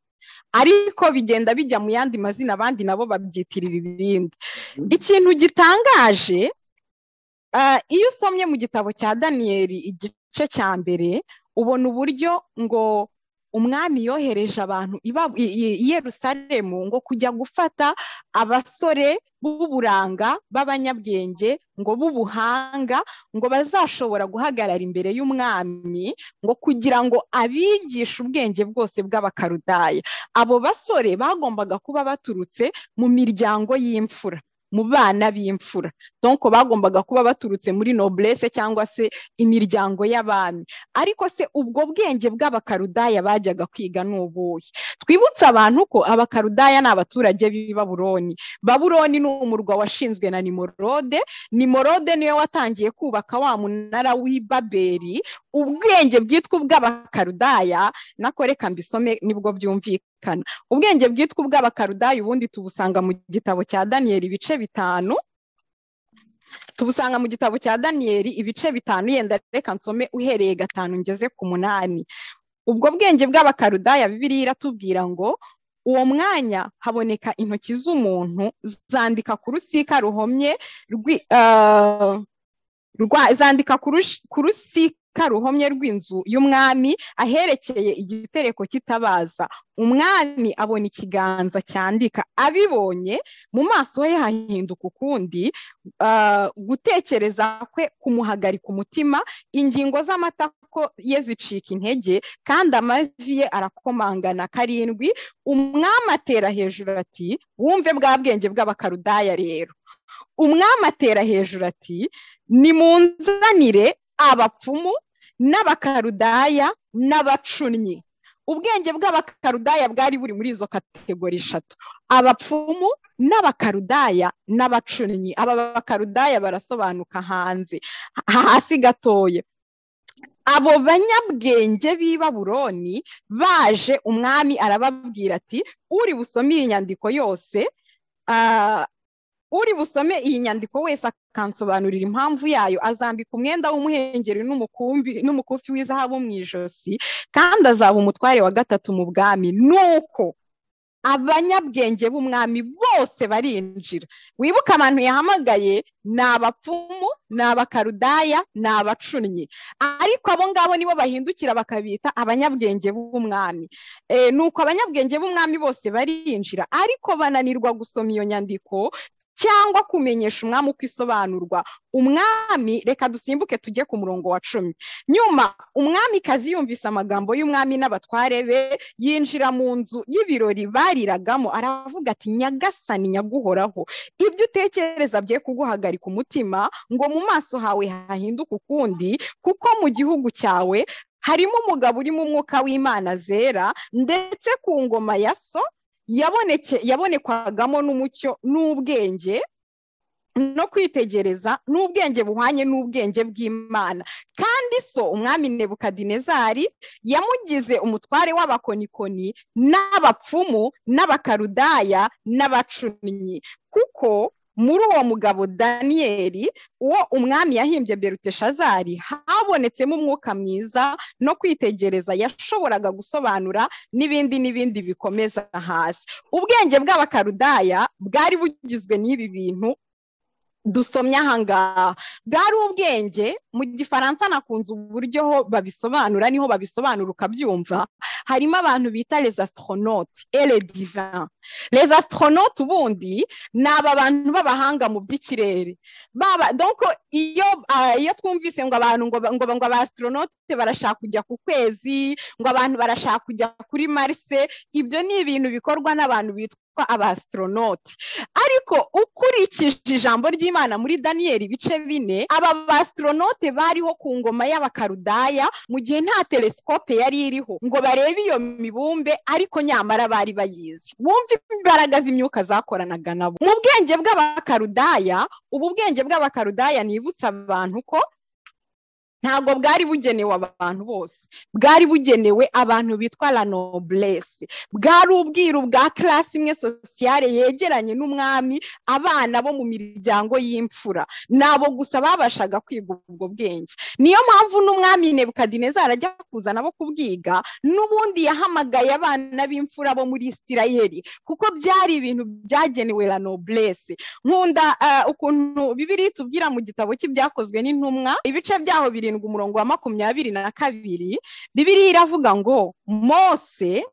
ariko bigenda bijya mu yandi mazina, abandi nabo babyitirira ibindi. Ikintu gitangaje, iyo usomye mu gitabo cya Daniyeli igice cya 1, ubona uburyo ngo umwami yohereje abantu i Yerusalemu ngo kujya gufata abasore b'uburanga b'abanyabwenge ngo b'ubuhanga, ngo bazashobora guhagarara imbere y'umwami, ngo kugira ngo abigishe ubwenge bwose bw'Abakarudaya. Abo basore bagombaga kuba baturutse mu miryango y'imfura, mu bana b'imfura. Donc bagombaga kuba baturutse muri noblesse cyangwa se imiryango y'abami. Ariko se ubwo bwenge bw'Abakarudaya bajyaga kwiga n'ubuhe? Twibutse abantu ko Abakarudaya ni abaturage b'i Babuloni. Babuloni ni umurwa washinzwe na Nimorode. Nimorode niwe watangiye kubaka wa munara w'i Babeli. Ubwenge bwitwa ubw'Abakarudaya, nako reka mbisome nibwo byumvikana. Ubwenge bwitwa ubw'Abakarudaya ubundi tubusanga mu gitabo cya Daniyeli ibice 5. Tubusanga mu gitabo cya Daniyeli ibice 5, yenda reka nsome uhereye 5 ngeze ku 8. Ubwo bwenge bw'Abakarudaya Bibiliya iratubwira ngo uwo mwanya haboneka intoki z'umuntu zandika ku rusika ruhomye zandika ku rusika ruhomye rw'inzu y'umwami aherekeye igitereko kitabaza. Umwami abona ikiganza cyandika, abibonye mu maso he hahinduka ukundi, gutekereza kwe kumuhagarika umutima, ingingo z'amatako ye zicika intege, kandi amavi ye arakomangana. 7 Umwami atera hejuru ati, wumve bwa bwenge bw'Abakarudaya rero. Umwami atera hejuru ati, nimunzanire abapfumu n'Abakarudaya n'abacunnyi. Ubwenge bw'Abakarudaya bwari buri muri izo kategori 3: abapfumu n'Abakarudaya n'abacunnyi. Aba Bakarudaya barasobanuka hanze hasi gatoye. Abo banyabwenge b'i Babuloni baje, umwami arababwira ati, uri busome iyi nyandiko yose, uri busome iyi nyandiko wese akansobanurira impamvu yayo, azambika umwenda w'umuhengeri n'umukufi w'izahabu mu ijosi, kandi azaba umutware wa 3 mu bwami. Nuko abanyabwenge b'umwami bose barinjira. Wibuka abantu yahamagaye ni abapfumu, ni Abakarudaya, ni abacunnyi, ariko abo ngabo nibo bahindukira bakabita abanyabwenge b'umwami. Nuko abanyabwenge b'umwami bose barinjira, ariko bananirwa gusoma iyo nyandiko cyangwa kumenyesha umwami uko isobanurwa. Umwami, reka dusimbuke tujye ku murongo wa 10. Nyuma umwamikazi yumvise amagambo y'umwami n'abatware be, yinjira mu nzu y'ibirori bariragamo, aravuga ati, Nyagasani nyaguhoraho, ibyo utekereza bye kuguhagarika umutima, ngo mu maso hawe hahinduke ukundi, kuko mu gihugu cyawe harimo umugabo urimo umwuka w'Imana zera, ndetse ku ngoma ya so yabonekwagamo n'umucyo n'ubwenge no kwitegereza n'ubwenge buhwanye n'ubwenge bw'Imana. Kandi so umwami Nebukadinezari yamugize umutware w'abakonikoni n'abapfumu n'Abakarudaya n'abacunnyi, kuko Muri uwo mugabo Daniyeli, uwo umwami yahimbye Beluteshazari, habonetsemo umwuka mwiza no kwitegereza, yashoboraga gusobanura n'ibindi n'ibindi bikomeza hasi. Ubwenge bw'Abakarudaya bwari bugizwe n'ibi bintu dusomye ahangaha. Bwari ubwenge, mu gifaransa nakunze uburyo ho babisobanura, niho babisobanura ukabyumva. Harimo abantu bita les astronautes et les divins. Les astronautes ubundi ni aba bantu b'abahanga mu by'ikirere. Baba donc iyo twumvise ngo abantu ngo aba astronautes barashaka kujya ku kwezi, ngo abantu barashaka kujya kuri Mars, ibyo ni ibintu bikorwa n'abantu bitwa aba astronautes. Ariko ukurikije ijambo ry'Imana muri Daniyeli ibice 4, aba astronautes bariho ku ngoma y'Abakarudaya mu gihe nta telescope yari iriho ngo barebe iyo mibumbe, ariko nyamara bari bayizi. Bumva imbaraga z'imyuka zakoranaga nabo. Mu bwenge bw'Abakarudaya, ubu bwenge bw'Abakarudaya nibutsa abantu ko ntabwo bwari bugenewe abantu bose, bwari bugenewe abantu bitwa la noblesse. Bwari ubwiru bwa classe imwe sociale yegeranye n'umwami, abana bo mu miryango y'imfura nabo gusa babashaga kwiga ubwo bwenge. Niyo mpamvu n'umwami Nebukadinezari ajya kuza nabo kubwiga, n'ubundi yahamagaye abana b'imfura bo muri Isirayeli, kuko byari ibintu byagenewe la noblesse. Nkunda ukuntu Bibiliya itubwira mu gitabo cy'Ibyakozwe n'Intumwa, ibice byaho 7 umurongo wa 22, Bibiliya iravuga ngo Mose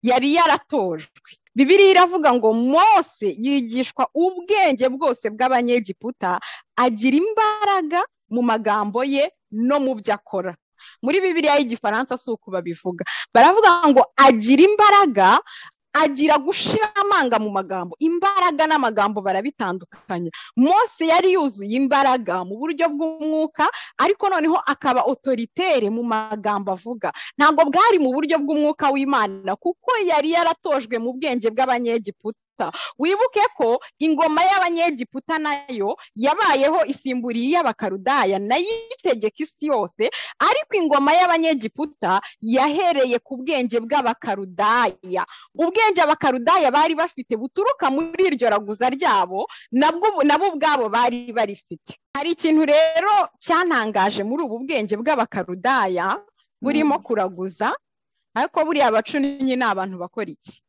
yari yaratojwe. Bibiliya iravuga ngo Mose yigishwa ubwenge bwose bw'Abanyegiputa, agira imbaraga mu magambo ye no mu byo akora. Muri Bibiliya y'Igifaransa si uko babivuga, baravuga ngo agira imbaraga, agira gushira amanga mu magambo. Imbaraga n'amagambo barabitandukanya. Mose yari yuzuye imbaraga mu buryo bw'umwuka, ariko noneho akaba autoritaire mu magambo avuga. Ntabwo bwari mu buryo bw'umwuka w'Imana, kuko yari yaratojwe mu bwenge bw'Abanyegiputa. Wibuke ko ingoma y'Abanyegiputa nayo yabayeho isimburiye y'Abakarudaya, nayo itegeka isi yose, ariko ingoma y'Abanyegiputa yahereye ku bwenge bw'Abakarudaya. Ubwenge Abakarudaya bari bafite buturuka muri iryo raguza ryabo, nabo ubwabo bari barifite. Hari ikintu rero cyantangaje muri ubu bwenge bw'Abakarudaya burimo kuraguza, ariko buriya abacunnyi ni abantu bakora iki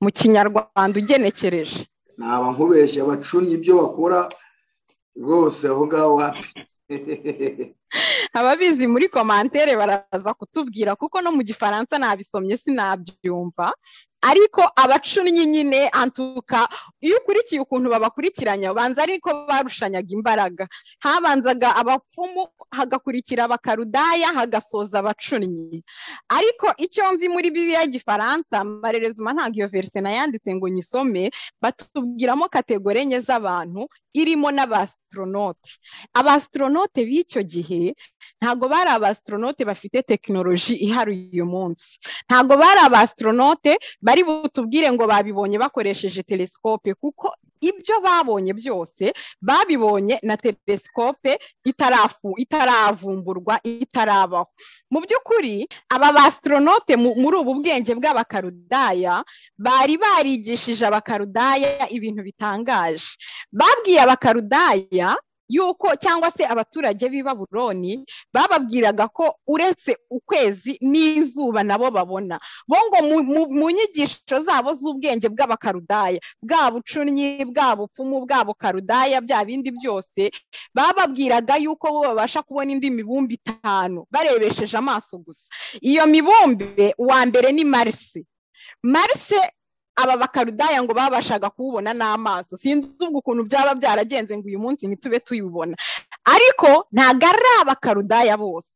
mu Kinyarwanda ugenekereje? Naba nkubeshya, abacunnyi ibyo bakora rwose aho ngaho wapi. Ababizi muri commentaire baraza kutubwira, kuko no mu gifaransa nabisomye sinabyumva. Ariko abacunnyi nyine antuka, iyo ukurikiye ukuntu babakurikiranya, banza ariko barushanyaga imbaraga. Habanzaga abapfumu, hagakurikira Abakarudaya, hagasoza abacunnyi. Ariko icyo nzi muri Bibiliya y'Igifaransa, marerezuma ntabwo iyo verse nayanditse ngo nyisome, batubwiramo catégorie enye z'abantu, irimo n'abastronaute. Abastronaute b'icyo gihe ntabwo bari abastronaute bafite tekinoloji ihari uyu munsi. Ntabwo bari abastronaute bari butubwire ngo babibonye bakoresheje telescope, kuko ibyo babonye byose babibonye na telescope itaravumburwa, itarabaho. Mu by'ukuri aba bastronaute muri ubu bwenge bw'Abakarudaya bari barigishije Abakarudaya ibintu bitangaje. Babwiye Abakarudaya yuko, cyangwa se abaturage b'i Babuloni bababwiraga ko uretse ukwezi n'izuba nabo babona, bo ngo mu nyigisho zabo z'ubwenge bw'Abakarudaya, bwa bucunnyi, bwa bupfumu, bwa bukarudaya, bya bindi byose, bababwiraga yuko bo babasha kubona indi mibumbe 5 barebesheje amaso gusa. Iyo mibumbe uwa mbere ni Mars. Mars aba Bakarudaya ngo babashaga kuwubona n'amaso. Sinzi ubwo ukuntu byaba byaragenze ngo uyu munsi ntitube tuyubona, ariko ntabwo ari Abakarudaya bose,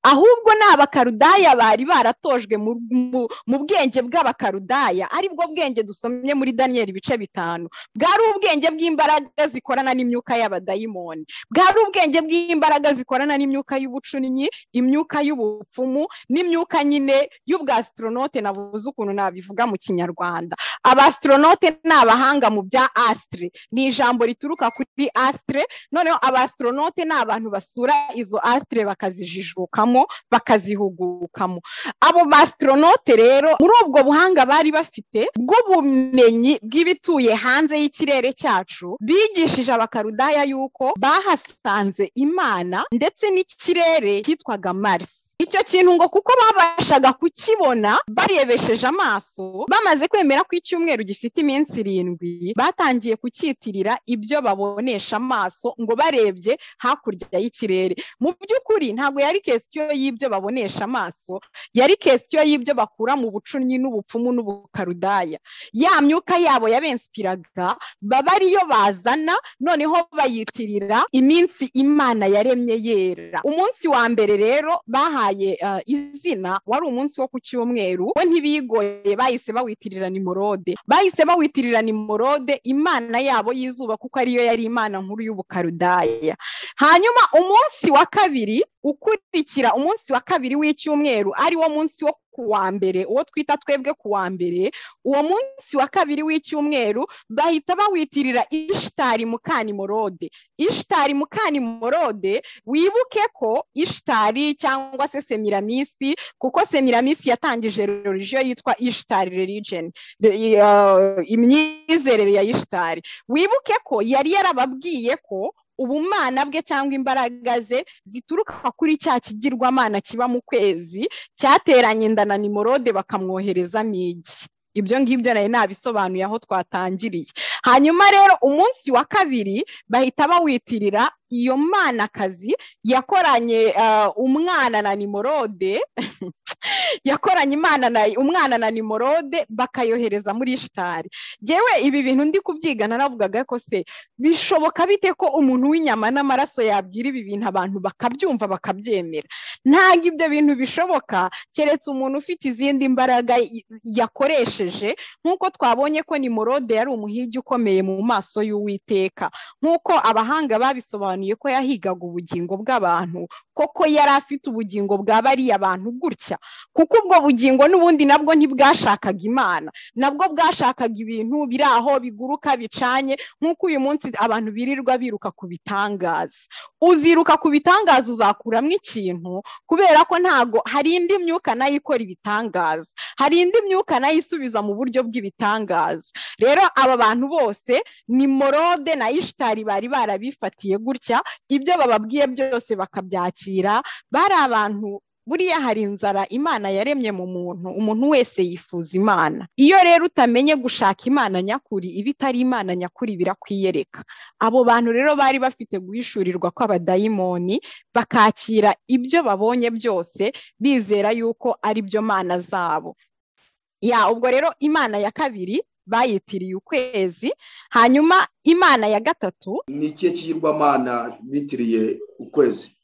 ahubwo ni Abakarudaya bari baratojwe mu bwenge bw'Abakarudaya, aribwo bwenge dusomye muri Daniyeli ibice 5. Bwari ubwenge bw'imbaraga zikorana n'imyuka y'abadayimoni, bwari ubwenge bw'imbaraga zikorana n'imyuka y'ubucunnyi, imyuka y'ubupfumu, n'imyuka nyine y'ubwastronaute. Nabuze ukuntu nabivuga mu Kinyarwanda. Abastronaute ni abahanga mu bya astre, ni ijambo rituruka kuri astre. Noneho abastronaute ni abantu basura izo astre bakazijijukamo. bakazivamo bakazihugukamo. Abo bastronaute rero muri ubwo buhanga bari bafite bw'ubumenyi bw'ibituye hanze y'ikirere cyacu, bigishije abakarudaya yuko bahasanze Imana ndetse n'ikirere cyitwaga Mars. Icyo kintu ngo kuko babashaga kukibona barebesheje amaso, bamaze kwemera ko icyumweru gifite iminsi 7, batangiye kucyitirira ibyo babonesha amaso ngo barebye hakurya y'ikirere. Mu by'ukuri ntabwo yari question y'ibyo babonesha amaso, yari question y'ibyo bakura mu bucunnyi n'ubupfumu n'ubukarudaya. Ya myuka yabo yabenspiraga baba ariyo bazana, noneho bayitirira iminsi Imana yaremye yera. Umunsi wa mbere rero bahaye izina wari umunsi wo ku cyumweru, we ntibigoye bahise bawitirira Nimurode. Bahise bawitirira Nimurode imana yabo y'izuba, kuko ariyo yari imana nkuru y'ubukarudaya. Hanyuma umunsi wa kabiri ukurikira umunsi wa kabiri w'icyumweru, ari wo munsi wo kuwa mbere, uwo twita twebwe kuwa mbere, uwo munsi wa kabiri w'icyumweru bahita bawitirira Ishtari mukanimorode. Ishtari mukanimorode, wibuke ko Ishtari cyangwa se Semiramisi, kuko Semiramisi yatangije religion yitwa Ishtari religion, imyizerere ya Ishtari. Wibuke ko yari yarababwiye ko ubumana bwe cyangwa imbaraga ze zituruka kuri cya kigirwamana kiba mu kwezi cyateranye inda na Nimurode bakamwohereza migi. Ibyo ngibyo nari nabisobanuye aho twatangiriye. Hanyuma rero umunsi wa kabiri bahita bawitirira iyo manakazi yakoranye umwana na Nimurode yakoranye imana na umwana na Nimurode bakayohereza muri Ishtari. Jewe ibi bintu ndi kubyiga naravugaga ko se bishoboka bite ko umuntu w'inyama n'amaraso yabwira ibi bintu abantu bakabyumva bakabyemera? Ntabwo ibyo bintu bishoboka keretse umuntu ufite izindi mbaraga yakoresheje, nk'uko twabonye ko Nimurode yari umuhigi ukomeye mu maso y'Uwiteka, nk'uko abahanga babisobanuye ko yahigaga ubugingo bw'abantu, koko yari afite ubugingo bwa bariya bantu gutya, kuko ubwo bugingo n'ubundi nabwo ntibwashakaga Imana, nabwo bwashakaga ibintu biri aho biguruka bicanye, nk'uko uyu munsi abantu birirwa biruka ku bitangaza. Uziruka ku bitangaza uzakuramo ikintu, kubera ko ntago hari indi myuka nayo ikora ibitangaza, hari indi myuka nayo isubiza mu buryo bw'ibitangaza. Rero aba bantu bose Nimurode na Ishtari bari barabifatiye gutya, ibyo bababwiye byose bakabyakira. Bari abantu buriya hari inzara Imana yaremye mu muntu, umuntu wese yifuza Imana. Iyo rero utamenye gushaka Imana nyakuri, ibitari Imana nyakuri birakwiyereka. Abo bantu rero bari bafite guhishurirwa kw'abadayimoni, bakakira ibyo babonye byose bizera yuko ari byo mana zabo. Ya ubwo rero Imana ya kabiri bayitiriye ukwezi. Hanyuma Imana ya gatatu ni ikihe kigirwamana bitiriye ukwezi?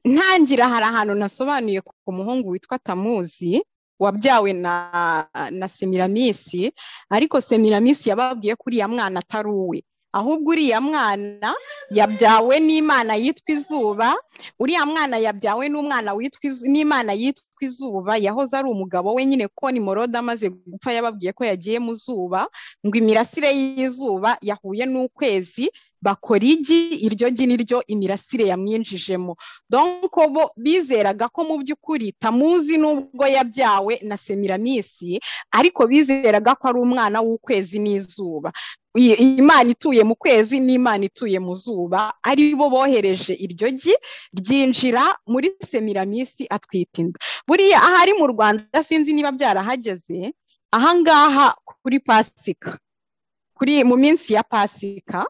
Ntangira hari ahantu nasobanuye ku muhungu witwa Tamuzi wabyawe na Semiramisi, ariko Semiramisi yababwiye ko uriya mwana atari uwe, ahubwo uriya mwana yabyawe n'Imana yitwa izuba. Uriya mwana yabyawe n'umwana witwa n'Imana yitwa izuba, yahoze ari umugabo we nyine, ko Nimurode amaze gupfa yababwiye ko yagiye mu zuba, ngo imirasire y'izuba yahuye n'ukwezi bakora igi, iryo gi niryo imirasire yamwinjijemo. Donc bo bizeraga ko mu by'ukuri Tamuzi nubwo yabyawe na Semiramisi, ariko bizeraga ko ari umwana w'ukwezi n'izuba. Imana ituye mu kwezi n'Imana ituye mu zuba, ari bo bohereje iryo gi ryinjira muri Semiramisi atwita inda. Buriya ahari mu Rwanda sinzi niba byarahageze, ahangaha kuri Pasika, kuri mu minsi ya Pasika,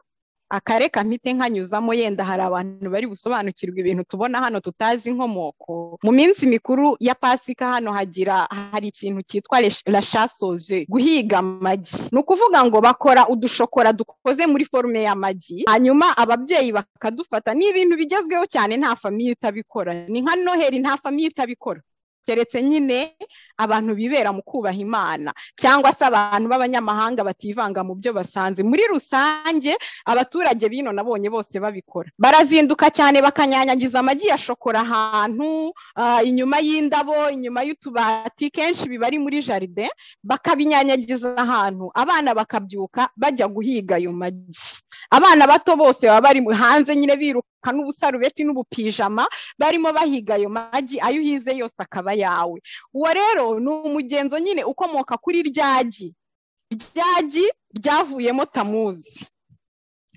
akareka mpite nkanyuzamo, yenda hari abantu bari busobanukirwa ibintu tubona hano tutazi inkomoko. Mu minsi mikuru ya Pasika hano hari ikintu cyitwa la chasse aux œufs, guhiga amagi. Ni ukuvuga ngo bakora udushokora dukoze muri forme y'amagi, hanyuma ababyeyi bakadufata. Ni ibintu bigezweho cyane, nta famiye itabikora, ni nka Noheli, nta famiye itabikora, keretse nyine abantu bibera mu kubaha Imana cyangwa se abantu b'abanyamahanga bativanga mu byo basanze. Muri rusange abaturage bino nabonye bose babikora, barazinduka cyane bakanyanyagiza amagi ya shokora ahantu inyuma y'indabo, inyuma y'utubati, kenshi biba ari muri jardin, bakabinyanyagiza ahantu, abana bakabyuka bajya guhiga ayo magi. Abana bato bose baba bari hanze nyine biruka biruka n'ubusarubeti n'ubupijama barimo bahiga ayo magi, ayo uhize yose akaba yawe. Uwo rero ni umugenzo nyine ukomoka kuri ryagi, ryagi ryavuyemo Tamuzi.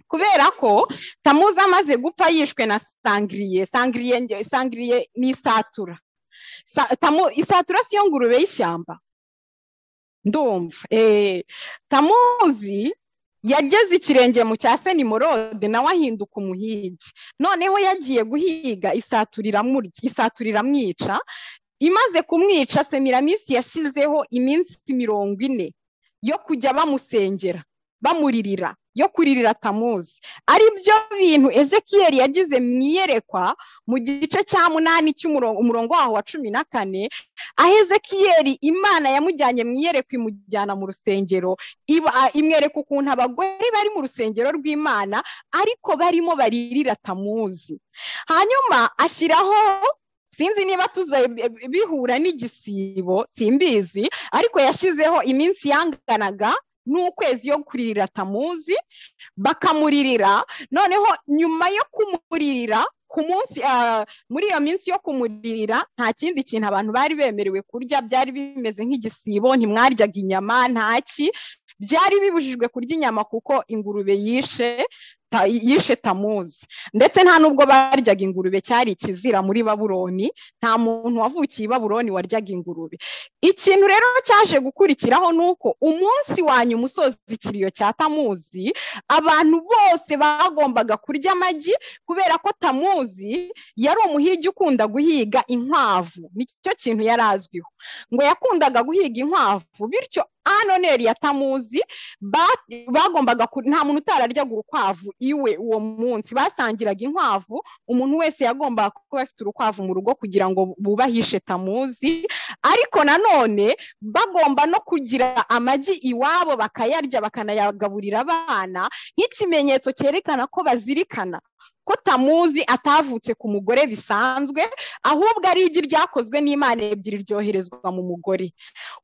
Kubera ko Tamuzi amaze gupfa yishwe na sangriye, sangriye ni isatura. Isatura siyo ngurube y'ishyamba ndumva. Tamuzi yageze ikirenge mu cya se Nimurode, nawe ahinduka umuhigi. Noneho yagiye guhiga isatura iramurya, isatura iramwica. Imaze kumwica, Semiramisi yashyizeho iminsi 40 yo kujya bamusengera, bamuririra, yo kuririra Tamuzi. Ari byo bintu Ezekiyeli yagize mu iyerekwa mu gice cya 8 cy'umurongo waho wa 14, aho Ezekiyeli Imana yamujyanye mu iyerekwa imujyana mu rusengero, imwereka ukuntu abagore bari mu rusengero rw'Imana ariko barimo baririra Tamuzi. Hanyuma ashyiraho, sinzi niba bihura n'igisibo simbizi, ariko yashyizeho iminsi yanganaga n'ukwezi yo kuririra Tamuzi, bakamuririra. Noneho nyuma yo kumuririra ku munsi, muri iyo minsi yo kumuririra nta kindi kintu abantu bari bemerewe kurya, byari bimeze nk'igisibo, ntimwaryaga inyama, ntaki, byari bibujijwe kurya inyama kuko ingurube yishe Tamuzi. Ndetse nta nubwo baryaga ingurube, cyari ikizira muri Babuloni, nta muntu wavukiye i Babuloni waryaga ingurube. Ikintu rero cyaje gukurikiraho nuko umunsi wa nyuma usoza ikiriyo cya Tamuzi, abantu bose bagombaga kurya amagi, kubera ko Tamuzi yari umuhigi ukunda guhiga inkwavu, nicyo kintu yari azwiho, ngo yakundaga guhiga inkwavu. Bityo anoneri ya Tamuzi bagombaga, nta muntu utararyaga urukwavu iwe uwo munsi, basangiraga inkwavu, umuntu wese yagombaga kuba afite urukwavu mu rugo kugira ngo bubahishe Tamuzi. Ariko nanone bagomba no kugira amagi iwabo bakayarya bakanayagaburira abana, nk'ikimenyetso cyerekana ko bazirikana ko Tamuzi atavutse ku mugore bisanzwe, ahubwo ari igi ryakozwe n'Imana ebyiri ryoherezwa mu mugore.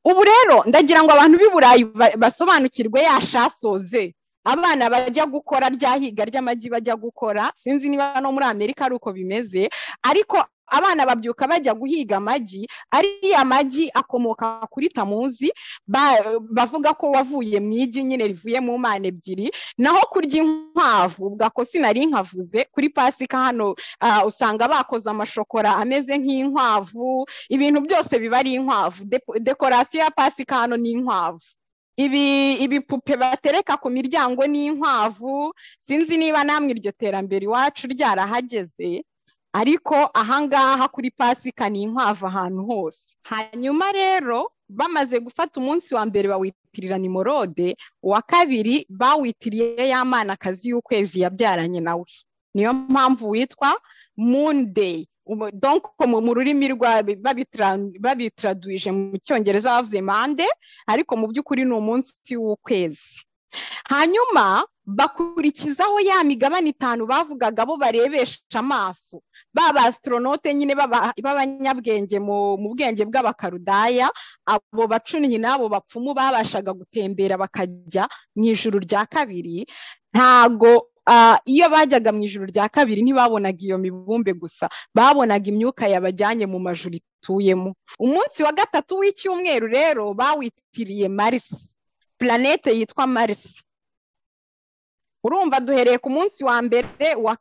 Ubu rero ndagira ngo abantu b'i Burayi basobanukirwe ya shasoze abana bajya gukora ryahiga ry'amagi bajya gukora, sinzi niba no muri Amerika ari uko bimeze, ariko abana babyuka bajya guhiga amagi, ariya magi akomoka kuri Tamuzi, bavuga ko wavuye mu igi nyine rivuye mu mana ebyiri. Naho kurya inkwavu, ubwo ko sinari nkavuze kuri Pasika hano, usanga bakoze amashokora ameze nk'inkwavu, ibintu byose biba ari inkwavu, dekorasiyo ya Pasika hano ni inkwavu, ibipupe batereka ku miryango ni inkwavu. Sinzi niba namwe iryo terambere iwacu ryarahageze, ariko ahangaha kuri Pasika ni inkwavu ahantu hose. Hanyuma rero bamaze gufata umunsi wa mbere bawitirira Nimurode, uwa kabiri bawitiriye ya manakazi y'ukwezi yabyaranye nawe, niyo mpamvu witwa Moon Day. Donc mu rurimi rwa babitraduije mu Cyongereza bavuze Monday, ariko mu by'ukuri ni umunsi w'ukwezi. Hanyuma bakurikizaho ya migabane 5 bavugaga bo barebesha amaso, baba astronaute nyine b'abanyabwenge mu bwenge bw'abakarudaya, abo bacunnyi nabo bapfumu babashaga gutembera bakajya mu ijuru rya kabiri. Ntago iyo bajyaga mu ijuru rya kabiri ntibabonaga iyo mibumbe gusa, babonaga imyuka yabajyanye mu majuru ituyemo. Umunsi wa gatatu w'icyumweru rero bawitiriye Mars, planete yitwa Mars. Urumva duhereye ku munsi wa mbere, uwa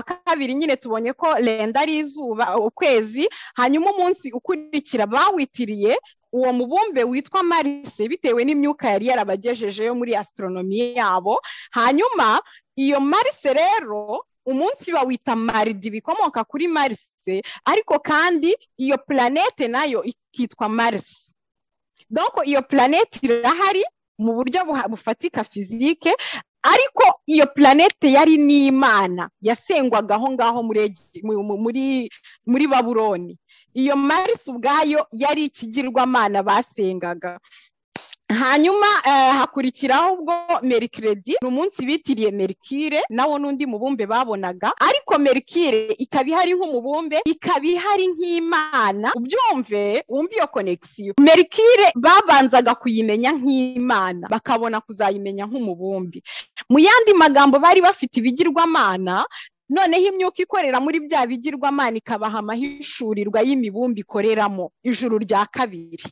kabiri nyine tubonye ko lenda ari izuba, ukwezi. Hanyuma umunsi ukurikira bawitiriye uwo mubumbe witwa Mars bitewe n'imyuka yari yarabagejejeyo muri astronomy yabo. Hanyuma iyo Mars rero umunsi bawita Mardi, bikomoka kuri Mars, ariko kandi iyo planete nayo ikitwa Mars. Donc iyo planete irahari mu buryo bufatika physique, ariko iyo planete yari n'Imana yasengwaga aho ngaho muri Babuloni. Iyo Mars ubwayo yari ikigirwamana basengaga. Hanyuma hakurikiraho ubwo Mercredi, ni umunsi bitiriye Mercure, nawo n'undi mubumbe babonaga, ariko Mercure ikaba ihari nk'umubumbe, ikaba ihari nk'Imana. Ubyumve, wumve iyo connection. Mercure babanzaga kuyimenya nk'Imana, bakabona kuzayimenya nk'umubumbe. Mu yandi magambo bari bafite ibigirwamana, Noneho imyuka ikorera muri bya bigirwamana ikabaha amahishurirwa y'imibumbe ikoreramo ijuru rya kabiri.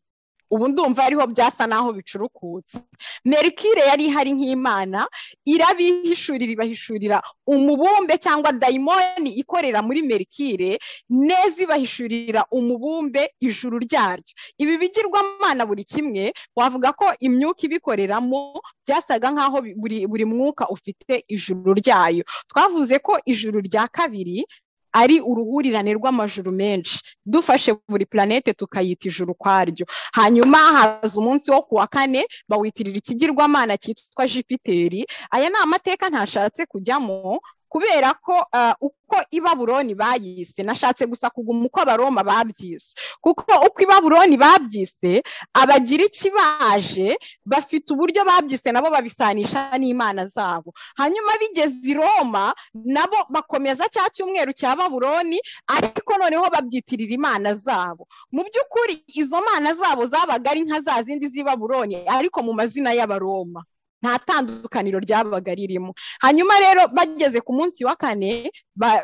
Ubu ndumva ariho byasa naho bicurukutse. Merikire yari ihari nk'Imana, irabihishurira, ibahishurira umubumbe cyangwa dayimoni ikorera muri Merikire neza, ibahishurira umubumbe ijuru ryaryo. Ibi bigirwamana buri kimwe wavuga ko imyuka ibikoreramo byasaga nkaho buri mwuka ufite ijuru ryayo. Twavuze ko ijuru rya kabiri ari uruhurirane rw'amajuru menshi, dufashe buri planete tukayita ijuru kwaryo. Hanyuma haza umunsi wo kuwa kane bawitirira ikigirwamana cyitwa Jupiteri. Aya ni amateka ntashatse kujyamo kubera ko uko i Babuloni bayise, nashatse gusa kuguma uko Abaroma babyise, kuko uko i Babuloni babyise Abagiriki baje bafite uburyo babyise nabo babisanisha n'imana zabo. Hanyuma bigeze i Roma nabo bakomeza cya cyumweru cya Babuloni, ariko noneho babyitirira imana zabo. Mu by'ukuri izo mana zabo zabaga ari nka za zindi z'i Babuloni ariko mu mazina y'Abaroma, nta tandukaniro ryabaga ririmo. Hanyuma rero bageze ku munsi wa kane,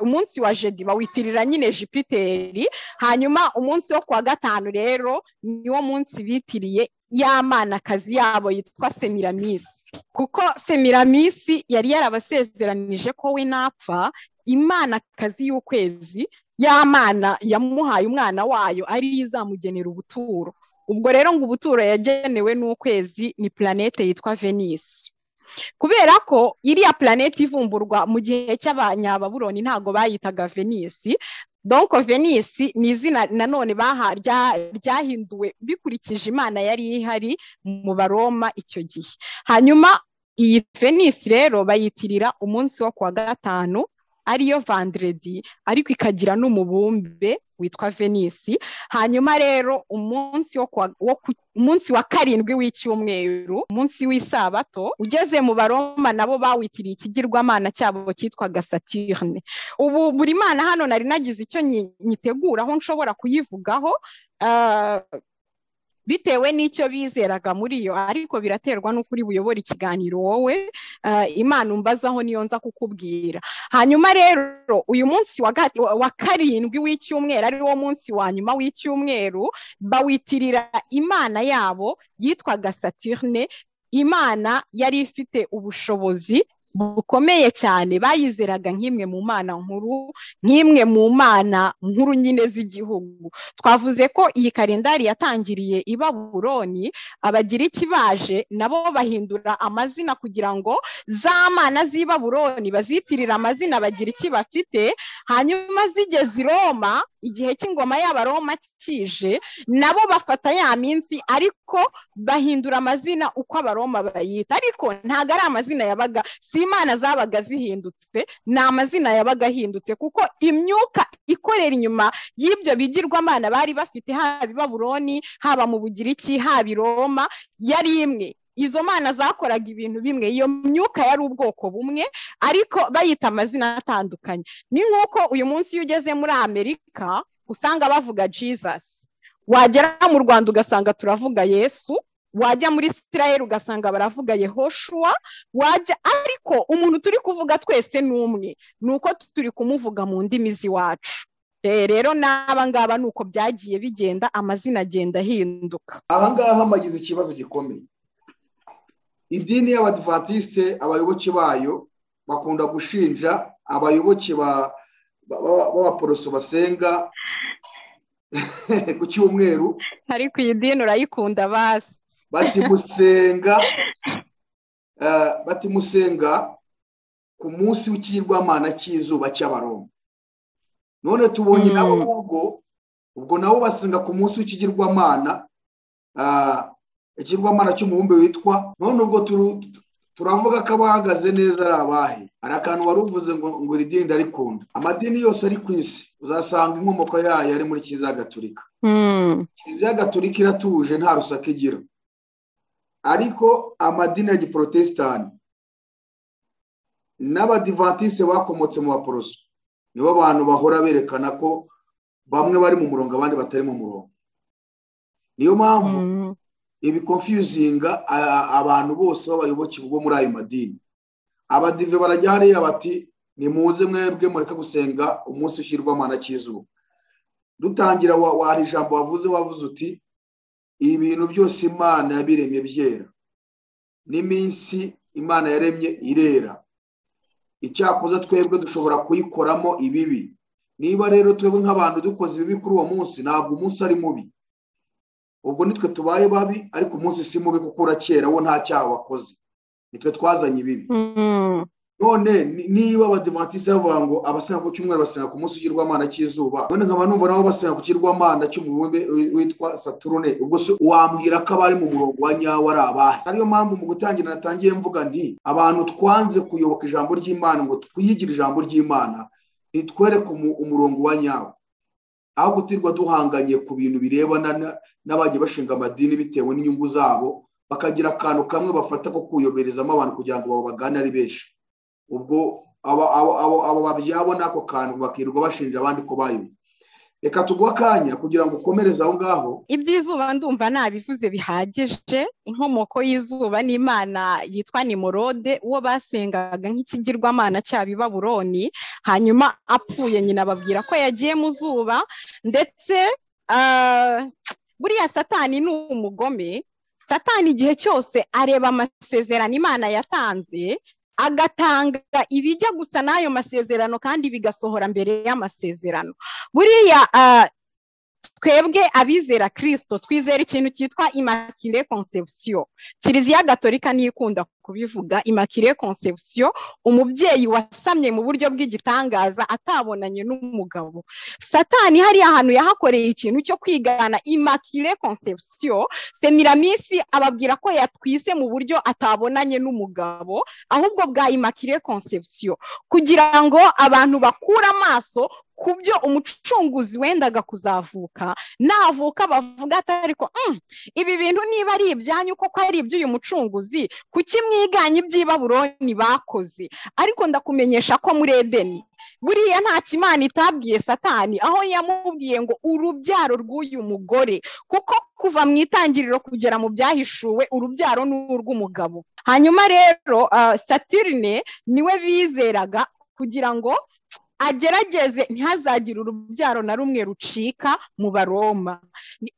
umunsi wa jeudi bawitirira nyine Jupiteri. Hanyuma umunsi wo kuwa gatanu rero niwo munsi bitiriye ya manakazi yabo yitwa Semiramisi, kuko Semiramisi yari yarabasezeranije ko we napfa imanakazi y'ukwezi, ya mana yamuhaye umwana wayo ari izamugenera ubuturo. Ubwo rero ngo ubuturo yagenewe n'ukwezi ni planete yitwa Venus. Kubera ko iriya planete ivumburwa mu gihe cy'Abanyababuloni ntago bayitaga Venus. Donc Venus ni izina nanone ryahinduwe bikurikije imana yari ihari mu Baroma icyo gihe. Hanyuma iyi Venus rero bayitirira umunsi wo kuwa gatanu ariyo vendredi, ariko ikagira n'umubumbe witwa Venus. Hanyuma rero umunsi wa karindwi w'icyumweru, umunsi w'isabato, ugeze mu Baroma nabo bawitiriye ikigirwamana cyabo cyitwaga Saturne. Ubu buri mana hano nari nagize icyo nyitegura aho nshobora kuyivugaho bitewe n'icyo bizeraga muri yo, ariko biraterwa n'ukuri buyobora ikiganiro wowe. Imana umbazaho niyo nza kukubwira. Hanyuma rero uyu munsi wa karindwi w'icyumweru ari wo munsi wa nyuma w'icyumweru bawitirira imana yabo yitwaga Saturne, imana yari ifite ubushobozi bukomeye cyane, bayizeraga nk'imwe mu mana nkuru, nk'imwe mu mana nkuru nyine z'igihugu. Twavuze ko iyi kalendari yatangiriye i Babuloni, Abagiriki baje nabo bahindura amazina kugira ngo za mana z'i Babuloni bazitirira amazina Abagiriki bafite. Hanyuma zigeze i Roma, igihe cy'ingoma y'Abaroma kije, nabo bafata ya minsi ariko bahindura amazina uko Abaroma bayita, ariko ntago ari amazina yabaga, si imana zabaga zihindutse, ni amazina yabaga ahindutse, kuko imyuka ikorera inyuma y'ibyo bigirwamana bari bafite haba i Babuloni, haba mu Bugiriki, haba i Roma, yari imwe. Izo mana zakoraga ibintu bimwe, iyo myuka yari ubwoko bumwe, ariko bayita amazina atandukanye. Ni nk'uko uyu munsi iyo ugeze muri Amerika usanga bavuga Jesus, wagera mu Rwanda ugasanga turavuga Yesu, wajya muri Israel ugasanga baravuga Yehoshua, wajya, ariko umuntu turi kuvuga twese ni umwe, nuko turi kumuvuga mu ndimi z'iwacu. Rero n'aba ngaba nuko byagiye bigenda, amazina agenda ahinduka. Aha ngaha magize ikibazo gikomeye. Idini y'Abadivantiste abayoboke bayo bakunda gushinja abayoboke b'Abaporoso basenga ku cyumweru. Ariko iyi dini urayikunda basi. Bati musenga ku munsi w'ikigirwamana cy'izuba cy'Abaroma. None tubonye nabo ubwo nabo basenga ku munsi w'ikigirwamana ikigirwamana cy'umubumbe witwa, none ubwo turavuga ko abahagaze neza ari abahe? Hari akantu wari uvuze ngo iri dini ndarikunda. Amadini yose ari ku isi uzasanga inkomoko yayo ari muri Kiliziya Gatolika. Kiliziya Gatolika iratuje nta rusaku igira, ariko amadini ya giprotestani n'Abadivantiste bakomotse mu Baporoso nibo bantu bahora berekana ko bamwe bari mu murongo abandi batari mu murongo. Niyo mpamvu ibi confusinga abantu bose b'abayoboke bo muri ayo madini. Abadive barajya hariya bati Nimuze mwebwe mureke gusenga umunsi w'ikigirwamana cy'izuba. Dutangira wari ijambo wavuze uti ibintu byose Imana yabiremye byera, n'iminsi Imana yaremye irera, icyakoza twebwe dushobora kuyikoramo ibibi. Niba rero twebwe nk'abantu dukoze ibibi kuri uwo munsi, ntabwo umunsi ari mubi, ubwo nitwe tubaye babi, ariko umunsi si mubi kuko urakera, wo nta cyaha wakoze, nitwe twazanye ibibi. None niba abadivantisite bavuga ngo abasenga ku cyumweru basenga ku munsi w'ikigirwamana cy'izuba, none nkaba numva nabo basenga ku kigirwamana cy'umubumbe witwa Saturne, ubwo se wambwira ko abari mu murongo wa nyawo ari abahe? Ariyo mpamvu mu gutangira natangiye mvuga nti abantu twanze kuyoboka ijambo ry'Imana ngo twiyigire ijambo ry'Imana, nitwereke umurongo wa nyawo, aho gutirwa duhanganye ku bintu birebana n'abagiye bashinga amadini bitewe n'inyungu zabo, bakagira akantu kamwe bafata ko kuyoberezamo abantu kugira ngo babagane ari benshi. Ubwo abo babyabo n'ako kantu bakirwa bashinja abandi ko bayo. Reka tuguhe akanya kugira ngo ukomereze aho ngaho. Iby'izuba ndumva nabivuze bihagije. Inkomoko y'izuba n'Imana yitwa Nimurode, uwo basengaga nk'ikigirwamana cyabo i Babuloni, hanyuma apfuye nyina babwira ko yagiye mu zuba. Ndetse buriya Satani ni umugome. Satani igihe cyose areba amasezerano Imana yatanze, agatanga ibijya gusa n'ayo masezerano kandi bigasohora mbere y'amasezerano. Buriya twebwe abizera Kristo twizera ikintu cyitwa Immaculée Conception. Kiliziya Gatolika niyo ikunda kubivuga, Immaculée Conception, umubyeyi wasamye mu buryo bw'igitangaza atabonanye n'umugabo. Satani hariya hantu yahakoreye ikintu cyo kwigana Immaculée Conception. Semiramisi ababwira ko yatwise mu buryo atabonanye n'umugabo, ahubwo bwa Immaculée Conception, kugira ngo abantu bakura amaso kubyo umucunguzi wendaga kuzavuka, navuka bavuga ariko ibi bintu niba ari ibyanyu koko ari iby'uyu mucunguzi, kuki mwiganye iby'i Babuloni bakoze? Ariko ndakumenyesha ko muri Edeni buriya nta Imana itabwiye Satani, aho yamubwiye ngo urubyaro rw'uyu mugore, kuko kuva mu itangiriro kugera mu byahishuwe urubyaro ni urw'umugabo. Hanyuma rero Saturne niwe bizeraga kugira ngo agerageze ntihazagire urubyaro na rumwe rucika mu Baroma.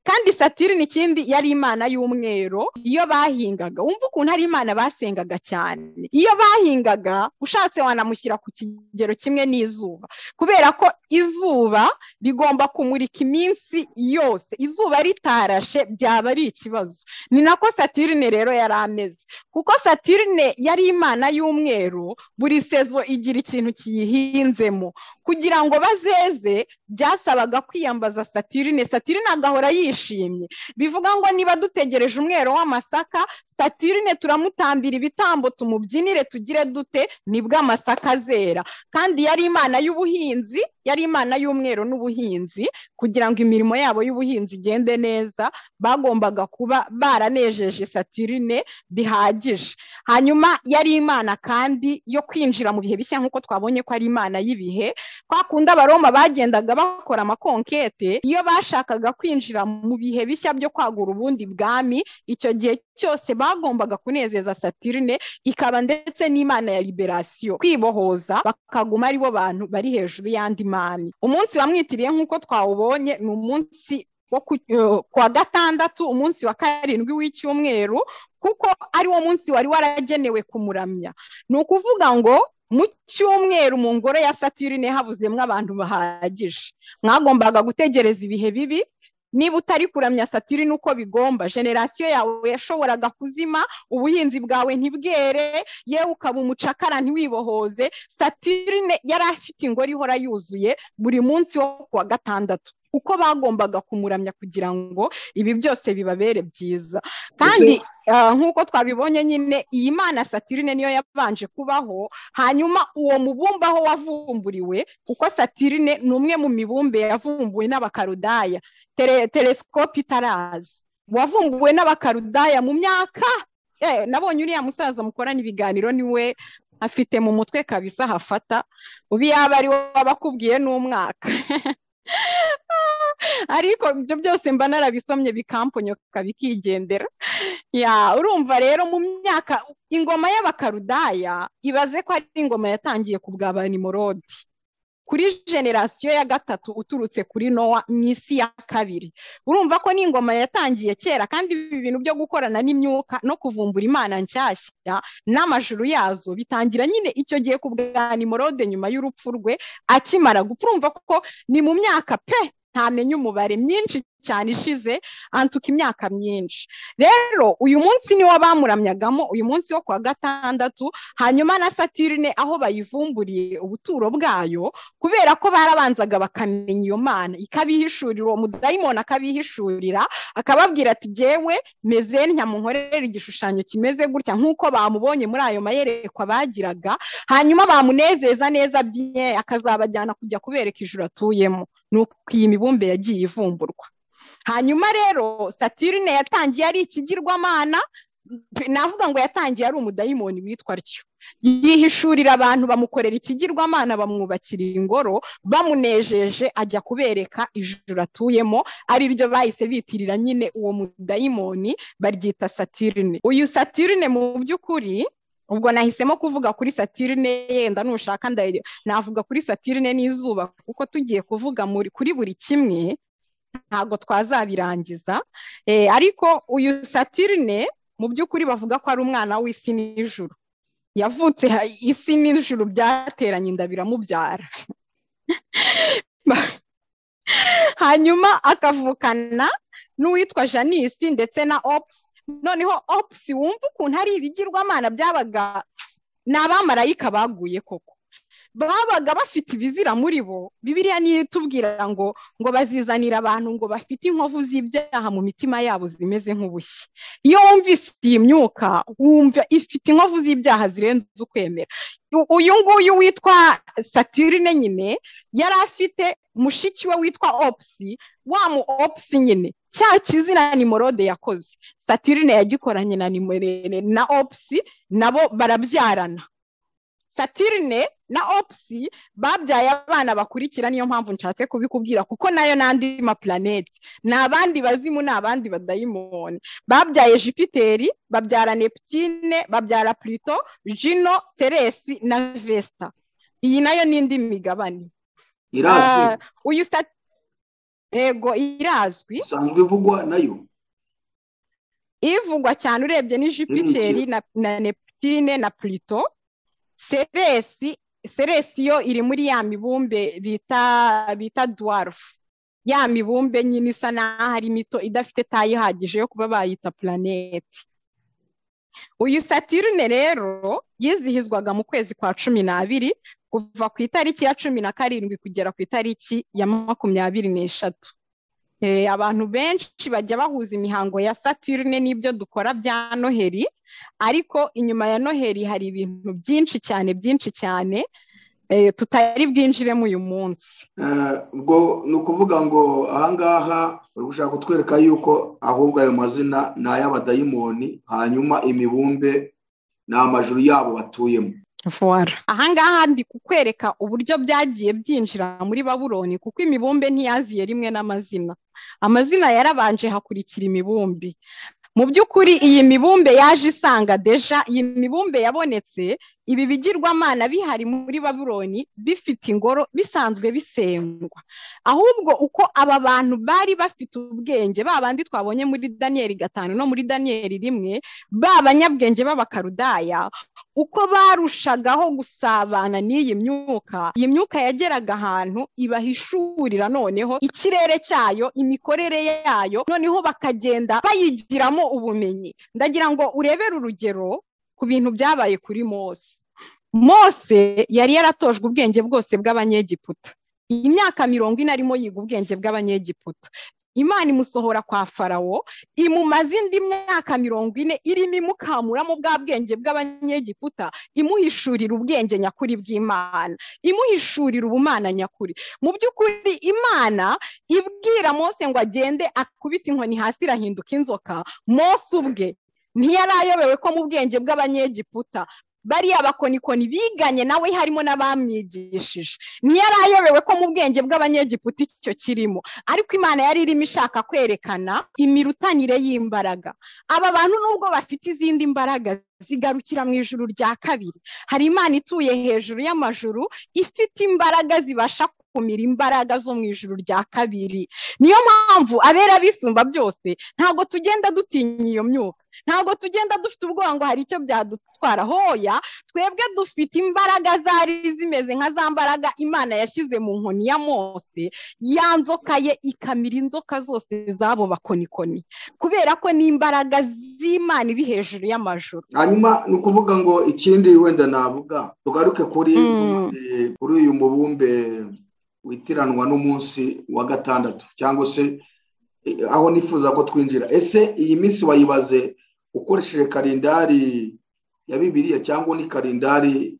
Kandi Saturne ikindi yari imana y'umwero. Iyo bahingaga, wumva ukuntu ari imana basengaga cyane, iyo bahingaga ushatse wanamushyira ku kigero kimwe n'izuba, kubera ko izuba rigomba kumurika iminsi yose, izuba ritarashe byaba ari ikibazo. Ni nako Saturne rero yari ameze, kuko Saturne yari imana y'umweru, buri sezo igira ikintu kiyihinzemo. Kugira ngo bazeze byasabaga kwiyambaza Saturne. Saturne agahora yishimye, bivuga ngo niba dutegereje umwero w'amasaka, Saturne turamutambira ibitambo, tumubyinire, tugire dute, nibwo amasaka azera. Kandi yari imana y'ubuhinzi, yari imana y'umwero n'ubuhinzi. Kugira ngo imirimo yabo y'ubuhinzi igende neza, bagombaga kuba baranejeje Saturne bihagije. Hanyuma yari imana kandi yo kwinjira mu bihe bishya, nk'uko twabonye ko ari imana y'ibihe. Kwa kundi Abaroma bagendaga bakora amakonkete, iyo bashakaga kwinjira mu bihe bishya byo kwagura ubundi bwami, icyo gihe cyose bagombaga kunezeza Saturne, ikaba ndetse n'imana ya liberation, kwibohoza, bakaguma ari bo bantu bari hejuru y'andi mami. Umunsi wamwitiriye nk'uko twawubonye ni umunsi wo kuwa gatandatu, umunsi wa 7 w'icyumweru, kuko ari wo munsi wari waragenewe kumuramya. Ni ukuvuga ngo mu cyumweru mu ngoro ya Saturne habuzemwo abantu bahagije, mwagombaga gutegereza ibihe bibi. Niba utari kuramya Saturne uko bigomba, generasiyo yawe yashoboraga kuzima, ubuhinzi bwawe ntibwere, yewe ukaba umucakara ntiwibohoze. Saturne yari afite ingoro ihora yuzuye buri munsi wo kuwa gatandatu, uko bagombaga kumuramya kugira ngo ibi byose bibabere byiza. Kandi nk'uko twabibonye nyine, iyi mana Saturne niyo yabanje kubaho, hanyuma uwo mubumbe aho wavumburiwe, kuko Saturne ni umwe mu mibumbe yavumbuwe n'Abakarudaya, telescope itaraza, wavumbuwe n'Abakarudaya mu myaka nabonye uriya musaza mukorana ibiganiro niwe afite mu mutwe kabisa hafata, ubi yaba ari we abakubwiye n'umwaka. Ariko ibyo byose mba narabisomye bikamponyoka bikigendera. Ya, urumva rero mu myaka ingoma y'Abakarudaya, ibaze ko ari ingoma yatangiye ku bwa ba Nimurodi, kuri generasiyo ya gatatu uturutse kuri Nowa mu isi ya kabiri. Urumva ko n'ingoma yatangiye kera, kandi ibi bintu byo gukorana n'imyuka no kuvumbura imana nshyashya n'amajuru yazo bitangira nyine icyo gihe ku bwa Nimurode nyuma y'urupfu rwe akimara gupfa. Urumva ko ni mu myaka pe ntamenya umubare myinshi cyane ishize, antuka imyaka myinshi. Rero uyu munsi niwo bamuramyagamo, uyu munsi wo kuwa gatandatu. Hanyuma na Saturne aho bayivumburiye ubuturo bwayo, kubera ko barabanzaga bakamenya iyo mana ikabihishurira, uwo mudayimoni akabihishurira, akababwira ati jyewe meze ntya, munkorere igishushanyo kimeze gutya, nk'uko bamubonye muri ayo mayerekwa bagiraga. Hanyuma bamunezeza neza bien, akazabajyana kujya kubereka ijuru atuyemo. Nuko iyi mibumbe yagiye ivumburwa. Hanyuma rero Saturne yatangiye ari ikigirwamana, navuga ngo yatangiye ari umudayimoni witwa atyo, yihishurira abantu, bamukorera ikigirwamana, bamwubakira ingoro, bamunejeje ajya kubereka ijuru atuyemo, ari ryo bahise bitirira nyine uwo mudayimoni, baryita Saturne. Uyu Saturne mu by'ukuri, ubwo nahisemo kuvuga kuri Saturne, yenda nushaka navuga kuri Saturne n'izuba, kuko tugiye kuvuga kuri buri kimwe ntabwo twazabirangiza. Ariko uyu Saturne mu by'ukuri bavuga ko ari umwana w'isi n'ijuru, yavutse isi n'ijuru byateranye inda biramubyara. Hanyuma akavukana n'uwitwa Janisi ndetse na Ops. Noneho Ops wumva ukuntu ari ibigirwamana byabaga, ni abamarayika baguye koko, babaga bafite ibizira muri bo. Bibiliya niyo itubwira ngo bazizanira abantu ngo bafite inkovu z'ibyaha mu mitima yabo zimeze nk'ubushye. Iyo wumvise iyi myuka wumva ifite inkovu z'ibyaha zirenze ukwemera. Uyu nguyu witwa Saturne nyine yari afite mushiki we witwa Ops, wa mu Ops nyine cya kizina Nimurode yakoze, Saturne yagikoranye na Ops, nabo barabyarana. Saturne na Ops babyaye abana bakurikira, niyo mpamvu nshatse kubikubwira kuko nayo n'andi maplaneti, ni abandi bazimu, ni abandi badayimoni. Babyaye Jupiteri, babyara Neptune, babyara Pluto, Juno, Ceres na Vesta. Iyi nayo n'indi migabane irazwi. Uyu ego irazwi, isanzwe ivugwa nayo, ivugwa cyane urebye ni Jupiteri na Neptune na Pluto. Ceres yo iri muri ya mibumbe bita dwarf, ya mibumbe nyine isa naho ari mito idafite tayi ihagije yo kuba bayita planeti. Uyu Saturne rero yizihizwaga mu kwezi kwa 12, kuva ku itariki ya 17 kugera ku itariki ya 23. Abantu benshi bajya bahuza imihango ya Saturne n'ibyo dukora bya Noheri, ariko inyuma ya Noheri hari ibintu byinshi cyane byinshi cyane tutari bwinjiremo uyu munsi. Ubwo ni ukuvuga ngo ahangaha uri gushaka kutwereka yuko ahubwo ayo mazina ni ay'abadayimoni, hanyuma imibumbe ni amajuru yabo batuyemo. Ahangaha ndi kukwereka uburyo byagiye byinjira muri Babuloni, kuko imibumbe ntiyaziye rimwe n'amazina. Amazina yarabanje hakurikira imibumbe. Mu by'ukuri iyi mibumbe yaje isanga deja, iyi mibumbe yabonetse ibi bigirwamana bihari muri Babuloni, bifite ingoro, bisanzwe bisengwa. Ahubwo uko aba bantu bari bafite ubwenge, ba bandi twabonye muri Daniel 5 no muri Daniel 1, ba banyabwenge b'Abakarudaya, uko barushagaho gusabana n'iyi myuka, iyi myuka yageraga ahantu ibahishurira noneho ikirere cyayo, imikorere yayo, noneho bakagenda bayigiramo ubumenyi. Ndagira ngo urebere urugero ku bintu byabaye kuri Mose. Mose yari yaratojwe ubwenge bwose bw'Abanyegiputa. Imyaka 40 arimo yiga ubwenge bw'Abanyegiputa. Imana imusohora kwa Farawo, imumaze indi myaka 40 irimo imukamuramo bwa bwenge bw'Abanyegiputa, imuhishurira ubwenge nyakuri bw'Imana, imuhishurira ubumana nyakuri. Mu by'ukuri Imana ibwira Mose ngo agende akubite inkoni hasi irahinduka inzoka. Mose ubwe ntiyarayobewe ko mu bwenge bw'Abanyegiputa Bariya bakonikoni biganye nawe harimo n'abamwigishije, ntiyari ayobewe ko mu bwenge bw'abanyegiputa icyo kirimo, ariko Imana yari irimo ishaka kwerekana imirutanire y'imbaraga. Aba bantu nubwo bafite izindi mbaraga zigarukira mu ijuru rya kabiri, hari Imana ituye hejuru y'amajuru ifite imbaraga zibasha kumira imbaraga zo mu ijuru rya kabiri. Niyo mpamvu abera bisumba byose ntabwo tugenda dutinya iyo myuka, ntabwo tugenda dufite ubwoba ngo hari icyo byadutwara. Hoya, twebwe dufite imbaraga zari zimeze nka za mbaraga Imana yashyize mu nkoni ya Mose, ya nzoka ye ikamira inzoka zose z'abo bakonikoni, kubera ko n'imbaraga z'Imana iri hejuru y'amajuru. Hanyuma ni ukuvuga ngo ikindi wenda navuga, tugaruke kuri uyu mubumbe witiranwa n'umunsi wa gatandatu, cyangwa se aho nifuza ko twinjira. Ese iyi minsi wayibaze ukoresheje kalendari ya Bibiliya cyangwa ni kalendari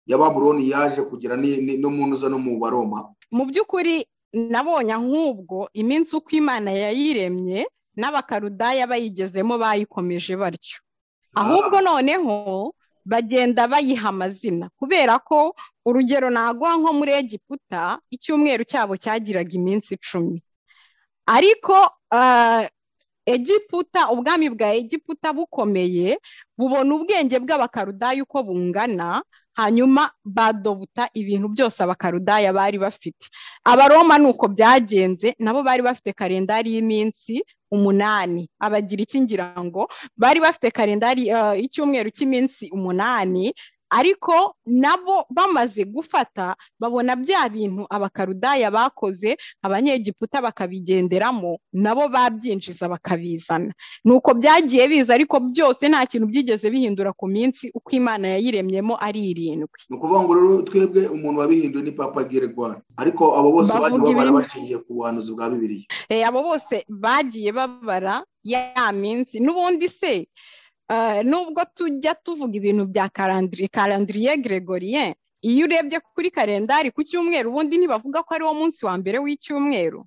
ya Babuloni yaje kugira no mu ntuza no mu Baroma? Mu by'ukuri nabonye nk'ubwo iminsi uko Imana yayiremye n'abakarudaya bayigezemo bayikomeje batyo, ahubwo noneho bagenda bayiha amazina, kubera ko urugero naguha nko muri Egiputa icyumweru cyabo cyagiraga iminsi 10, ariko Egiputa, ubwami bwa Egiputa bukomeye, bubona ubwenge bw'abakarudaya uko bungana, hanyuma badobuta ibintu byose abakarudaya bari bafite. Abaroma nuko byagenze, nabo bari bafite kalendari y'iminsi 8, abagira iki ngira ngo bari bafite kalendari icyumweru cy'iminsi 8, ariko nabo bamaze gufata babona bya bintu abakarudaya bakoze, abanyegiputa bakabigenderamo, nabo babyinjiza bakabizana. Nuko byagiye biza, ariko byose nta kintu byigeze bihindura ku minsi uko Imana yayiremyemo ari 7. Ni ukuvuga ngo rero twebwe umuntu wabihinduye ni Papa Gregoire, ariko abo bose bagiye babara bashingiye ku buhanuzi bwa Bibiliya. Abo bose bagiye babara ya minsi. N'ubundi se nubwo tujya tuvuga ibintu bya calendrier Gregorien, iyo urebye kuri kalendari ku cyumweru ubundi ntibavuga ko ari wo munsi wa mbere w'icyumweru.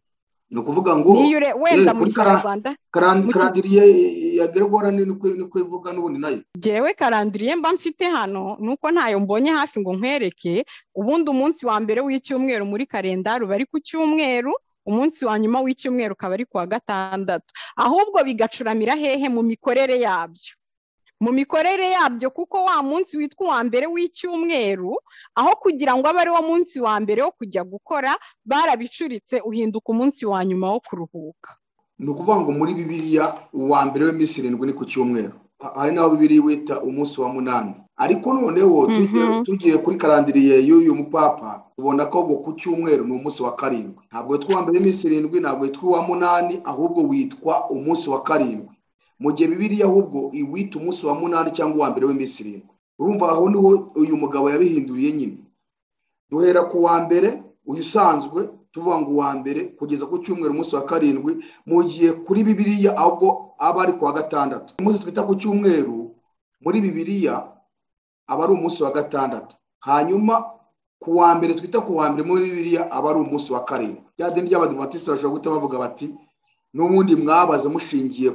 Ni ukuvuga ngo wenda mu Kinyarwanda calendrier ya Gregoire niko ivuga n'ubundi nayo. Jewe calendrier mba mfite hano nuko ntayo mbonye hafi ngo nkwereke. Ubundi umunsi wa mbere w'icyumweru muri kalendari bari ku cyumweru, umunsi wa nyuma w'icyumweru ukaba ari kuwa gatandatu. Ahubwo bigacuramira hehe? Mu mikorere yabyo. Mu mikorere yabyo, kuko wa munsi witwa uwa mbere w'icyumweru, aho kugira ngo abe ari wo munsi wa mbere wo kujya gukora, barabicuritse uhinduka umunsi wa nyuma wo kuruhuka. Ni ukuvuga ngo muri Bibiliya uwa mbere w'iminsi 7 ni ku cyumweru, hari n'aho Bibiliya wita umunsi wa 8. Ariko noneho tugiye kuri kalendriye y'uyu mupapa, tubona ko ku cyumweru ni umunsi wa 7. Ntabwo witwa uwa mbere w'iminsi 7, ntabwo witwa uwa 8, ahubwo witwa umunsi wa 7. Mu gihe Bibiliya ahubwo iwita umunsi wa 8 cyangwa uwa mbere w'iminsi 7. Urumva aho niho uyu mugabo yabihinduriye nyine. Duhera ku wa mbere uyu usanzwe tuvuga ngo uwa mbere kugeza ku cyumweru umunsi wa 7, mu gihe kuri Bibiliya ahubwo aba ari ku wa gatandatu. Umunsi twita ku cyumweru muri Bibiliya aba ari umunsi wa gatandatu, hanyuma ku wa mbere twita ku wa mbere muri Bibiliya aba ari umunsi wa 7. Bya dini ry'Abadiventiste bashobora guhita bavuga bati n'ubundi mwabaze mushingiye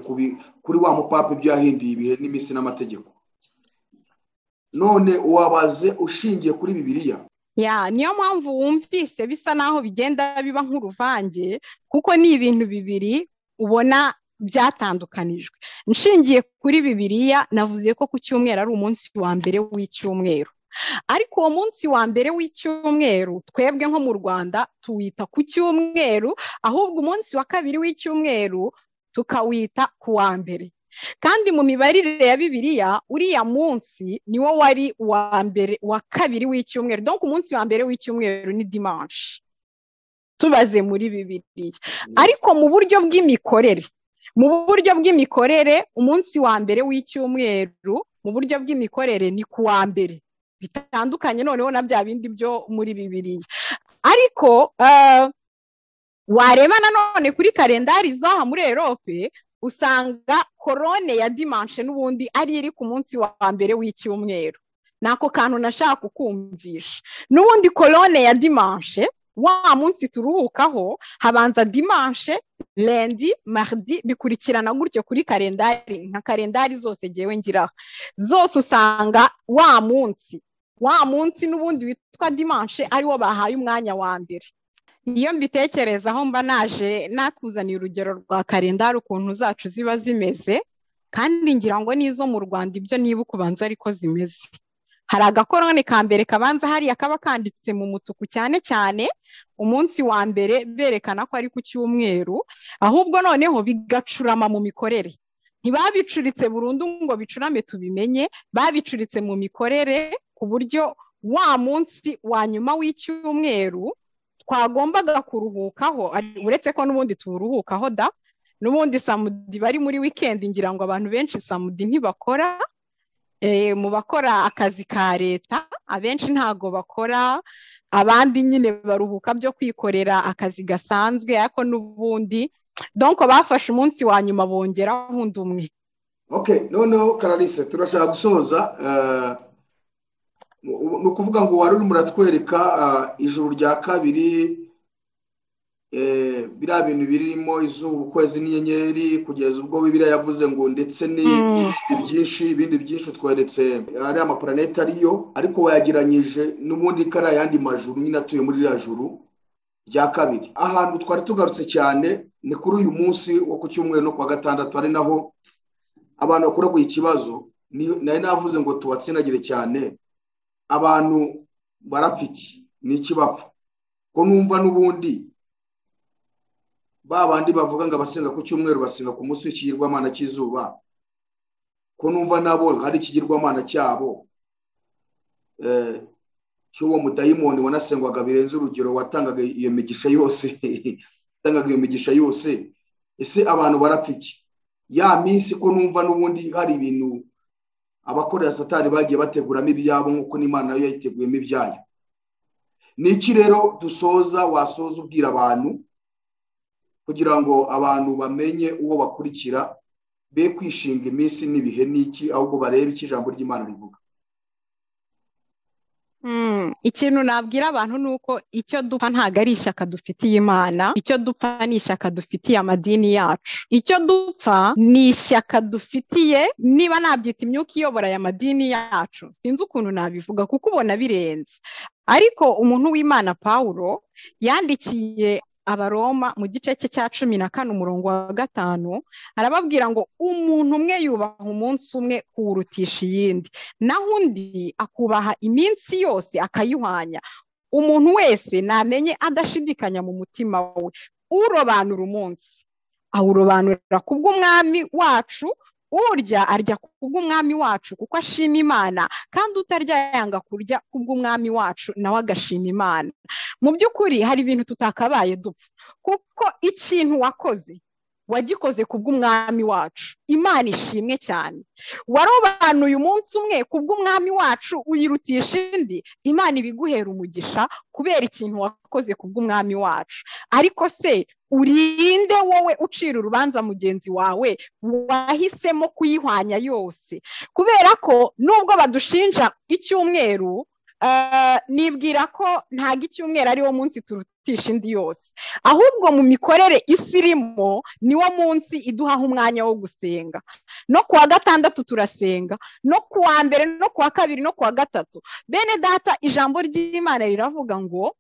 kuri wa mupapa ibyo yahinduye ibihe n'iminsi n'amategeko. None uwabaze ushingiye kuri Bibiliya. Ya, niyo mpamvu wumvise bisa naho bigenda biba nk'uruvange, kuko ni ibintu bibiri ubona byatandukanijwe. Nshingiye kuri Bibiliya navuze ko ku cyumweru ari umunsi wa mbere w'icyumweru. Ariko uwo munsi wa mbere w'icyumweru twebwe nko mu Rwanda tuwita ku cyumweru, ahubwo umunsi wa kabiri w'icyumweru tukawita ku wa mbere. Kandi mu mibarire ya Bibiliya uriya munsi niwo wari uwa mbere wa kabiri w'icyumweru. Donc umunsi wa mbere w'icyumweru ni dimanche, tubaze muri Bibiliya. Ariko mu buryo bw'imikorere, umunsi wa mbere w'icyumweru mu buryo bw'imikorere ni ku wa mbere, bitandukanye noneho na bya bindi byo muri Bibiliya. Ariko wareba nanone kuri kalendari zaha muri Europe, usanga korone ya dimanche n'ubundi ari iri ku munsi wa mbere w'icyumweru. Nako kantu nashaka kukumvisha. N'ubundi korone ya dimanche Wa munsi turuhukaho habanza dimanche, lundi, mardi, bikurikirana gutyo kuri kalendari. Nka kalendari zose ngewe ngiraho zose usanga wa munsi n'ubundi witwa dimanche ariwo bahaye umwanya wa mbere. Iyo mbitekerezaho mba naje nakuzaniye urugero rwa kalendari ukuntu zacu ziba zimeze, kandi ngira ngo n'izo mu Rwanda ibyo niba ukubanza ariko zimeze. Hari agakorone ka mbere kabanza hariya kaba kanditse mu mutuku cyane cyane umunsi wa mbere berekana ko ari ku cyumweru, ahubwo noneho bigacurama mu mikorere. Ntibabicuritse burundu ngo bicurame tubimenye, babicuritse mu mikorere ku buryo wa munsi wa nyuma w'icyumweru twagombaga kuruhukaho, uretse ko n'ubundi turuhukaho da, n'ubundi samudi bari muri weekend, ngira ngo abantu benshi samudi ntibakora. Mu bakora akazi ka leta abenshi ntago bakora, abandi nyine baruhuka byo kwikorera akazi gasanzwe, ariko n'ubundi donc bafashe umunsi wa nyuma bongeraho undi umwe. Okay, noneho Clarisse turashaka gusoza. Ni ukuvuga ngo wari urimo uratwereka ijuru rya kabiri, biriya bintu birimo izuba, ukwezi n'inyenyeri, kugeza ubwo Bibiliya yavuze ngo ndetse n'ibindi byinshi tweretse ari amaplanet ariyo, ariko wayagiranyije n'ubundi kari ayandi majuru nyine atuye muri ririya juru rya kabiri. Ahantu twari tugarutse cyane ni kuri uyu munsi wo ku cyumweru no kuwa gatandatu, ari naho abantu bakora ku ikibazo. Nari navuze ngo tubatsinagire cyane, abantu barapfa iki n'iki bapfa, ko numva n'ubundi babandi bavuga ngo abasenga ku cyumweru basenga ku munsi w'ikigirwamana cy'izuba, ko numva nabo hari ikigirwamana cyabo cy'uwo mudayimoni wanasengwaga birenze urugero, watangaga iyo migisha yose watangaga iyo migisha yose. Ese abantu barapfa iki ya minsi, ko numva n'ubundi hari ibintu abakorera Satani bagiye bateguramo ibyabo nk'uko n'Imana nayo yayiteguyemo ibyayo? Ni iki rero dusoza, wasoza ubwira abantu kugira ngo abantu bamenye uwo bakurikira, be kwishinga iminsi n'ibihe n'iki, ahubwo barebe icyo ijambo ry'Imana rivuga? Ikintu nabwira abantu ni uko icyo dupfa ntabwo ari ishyaka dufitiye Imana, icyo dupfa ni ishyaka dufitiye amadini yacu, icyo dupfa ni ishyaka dufitiye, niba nabyita imyuka iyobora aya madini yacu, sinzi ukuntu nabivuga kuko ubona birenze. Ariko umuntu w'Imana Pawulo yandikiye Abaroma mu gice cye cya 14 umurongo wa 5, arababwira ngo umuntu umwe yubaha umunsi umwe kuwurutisha iyindi, naho undi akubaha iminsi yose akayihwanya. Umuntu wese namenye adashidikanya mu mutima we, urobanura umunsi awurobanura kubw'umwami wacu, urya arya kubw'umwami wacu kuko ashima Imana, kandi utarya yanga kurya kubw'umwami wacu nawe agashima Imana. Mu by'ukuri hari ibintu tutakabaye dupfa, kuko ikintu wakoze wagikoze kubw'umwami wacu, Imana ishimwe cyane. Warobanuye umunsi umwe kubw'umwami wacu uyirutisha indi, Imana ibiguhera umugisha kubera ikintu wakoze kubw'umwami wacu. Ariko se urinde wowe ucira urubanza mugenzi wawe wahisemo kuyihwanya yose? Kubera ko nubwo badushinja icyumweru, nibwira ko ntago icyumweru ari wo munsi turutisha indi yose, ahubwo mu mikorere isi irimo niwo munsi iduhaho umwanya wo gusenga. No kuwa gatandatu turasenga, no kuwa mbere, no kuwa kabiri, no kuwa gatatu. Bene data, ijambo ry'Imana riravuga ngo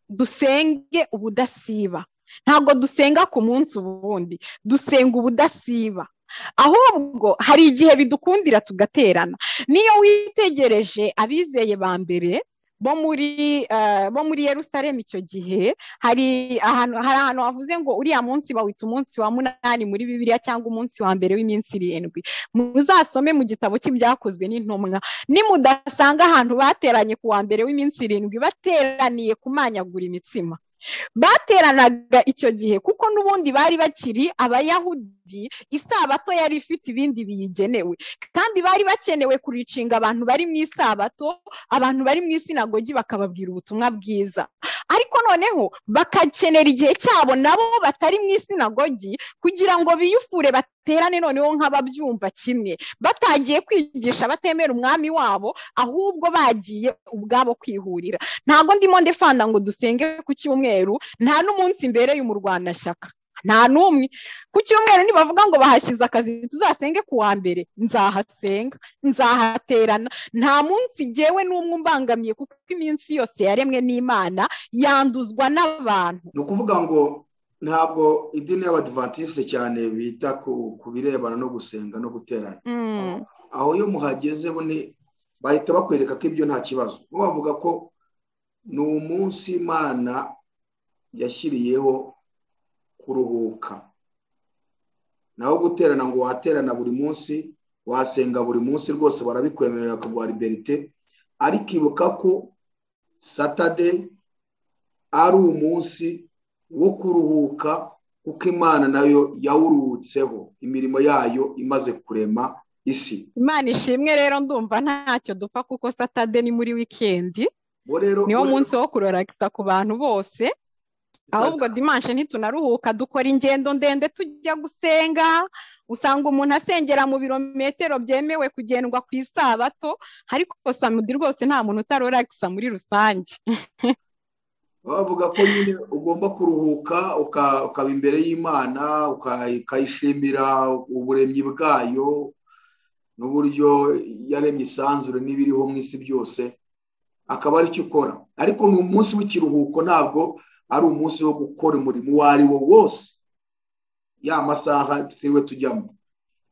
dusenge ubudasiba. Ntabwo dusenga ku munsi ubundi, dusenga ubudasiba. Ahubwo hari igihe bidukundira tugaterana. Niyo witegereje abizeye ba mbere bo muri Yerusalemu icyo gihe, hari ahantu havuze ngo uriya munsi bawita umunsi wa 8 muri Bibiliya, cyangwa umunsi wa mbere w'iminsi 7. Muzasome mu gitabo cy'ibyakozwe n'intumwa, nimudasanga ahantu bateranye ku wa mbere w'iminsi 7 bateraniye kumanyagura imitsima. Bateranaga icyo gihe kuko n'ubundi bari bakiri Abayahudi n'ubundi isabato yari ifite ibindi biyigenewe, kandi bari bakenewe kuricinga abantu bari mu isabato, abantu bari mu isinagogi bakababwira ubutumwa bwiza. Ariko noneho bakakenera igihe cyabo nabo batari mu isinagogi kugira ngo biyufure baterane noneho nk'ababyumva kimwe, batagiye kwigisha batemera umwami wabo, ahubwo bagiye ubwabo kwihurira. Ntabwo ndimo ndefanda ngo dusenge ku cyumweru, nta n'umunsi imbere y'umurwanashyaka, nta n'umwe. Ku cyumweru nibavuga ngo bahashyize akazi tuzasenge ku wa mbere, nzahasenga, nzahaterana. Nta munsi jyewe n'umwe umbangamiye, kuko iminsi yose yaremwe n'Imana yanduzwa n'abantu. Ni ukuvuga ngo ntabwo idini y'Abadivantiste cyane bita ku birebana no gusenga no guterana. Aho iyo muhageze bahita bakwereka ko ibyo nta kibazo. Bo bavuga ko ni umunsi Imana yashyiriyeho kuruhuka, naho guterana ngo waterana buri munsi, wasenga buri munsi, rwose barabikwemerera bakaguha liberite. Ariko ibuka ko Saturday ari umunsi wo kuruhuka, kuko Imana nayo yawuruhutseho imirimo yayo imaze kurema isi. Imana ishimwe rero, ndumva ntacyo dupfa kuko Saturday ni muri weekend, niwo munsi wo kuroragita ku bantu bose. Ahubwo dimanche ntitunaruhuka, dukora ingendo ndende tujya gusenga. Usanga umuntu asengera mu birometero byemewe kugendwa ku isabato, ariko samedi rwose nta muntu utaroragisa muri rusange. Bavuga ko nyine ugomba kuruhuka, ukaba imbere y'Imana, ukayishimira uburemyi bwayo n'uburyo yaremye isanzure n'ibiriho mu isi byose, akaba ari cyo ukora. Ariko ni umunsi w'ikiruhuko, ntabwo ari umunsi wo gukora umurimo uwo ari wo wose, ya masaha tutiriwe tujyamo.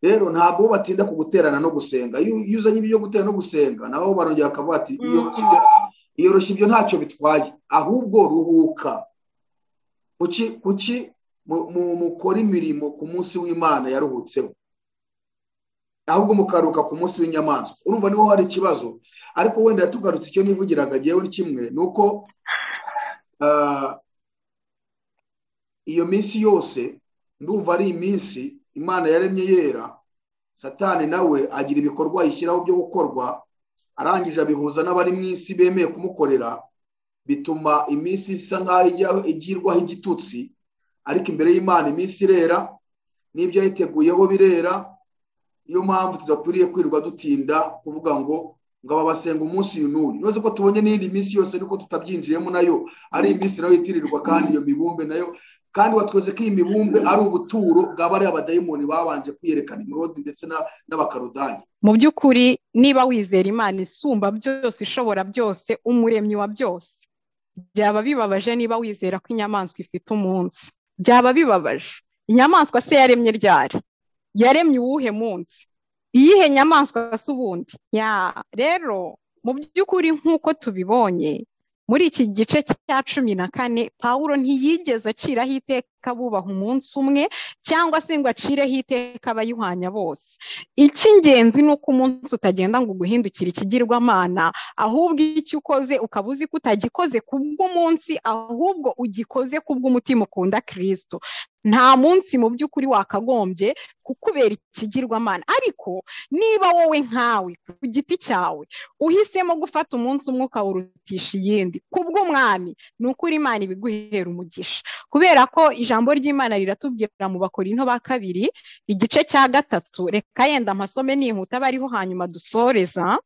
Rero ntabwo batinda ku guterana no gusenga. Iyo uzanye ibyo guterana no gusenga, nabo barongera bakavuga ati iyoroshye ibyo ntacyo bitwaye, ahubwo ruhuka. Kuki mukora imirimo ku munsi w'Imana yaruhutseho, ahubwo mukaruka ku munsi w'inyamaswa? Urumva niho hari ikibazo. Ariko wenda yatugarutse icyo nivugiraga jyewe kimwe, nuko iyo minsi yose ndumva ari iminsi Imana yaremye yera. Satani nawe agira ibikorwa yishyiraho byo gukorwa, arangije abihuza n'abari mu isi bemeye kumukorera, bituma iminsi isa nkaho igirwaho igitutsi. Ariko imbere y'Imana iminsi irera, n'ibyo yayiteguyeho birera. Niyo mpamvu tudakwiriye kwirirwa dutinda kuvuga ngo aba basenga umunsi uyu n'uyu. None ko tubonye n'indi minsi yose niko tutabyinjiyemo, nayo ari iminsi nayo yitirirwa, kandi iyo mibumbe nayo, kandi watweze ko iyi mibumbe ari ubuturo bw'abari abadayimoni babanje kwiyerekana Nimrodi ndetse n'Abakaludaya. Mu by'ukuri niba wizera Imana isumba byose, ishobora byose, umuremyi wa byose, byaba bibabaje niba wizera ko inyamaswa ifite umunsi. Byaba bibabaje. Inyamaswa se yaremye ryari? Yaremye uwuhe munsi? Iyihe nyamaswa se ubundi? Rero mu by'ukuri nk'uko tubibonye muri iki gice cya 14, Pawulo ntiyigeze aciraho iteka bubaha umunsi umwe, cyangwa se ngo acireho iteka abayihwanya bose. Icy'ingenzi ni uko umunsi utagenda ngo uguhindukire ikigirwamana, ahubwo icyo ukoze ukaba uzi ko utagikoze kubw'umunsi, ahubwo ugikoze kubw'umutima ukunda Kristo. Nta munsi mu by'ukuri wakagombye kukubera ikigirwamana. Ariko niba wowe nkawe ku giti cyawe uhisemo gufata umunsi umwe ukawurutisha iyindi kubw'umwami, ni ukuri Imana ibiguhera umugisha. Kubera ko ijambo ry'Imana riratubwira mu Bakorinto ba kabiri igice cya 3, reka yenda amasome nihuta bariho hanyuma dusoreza.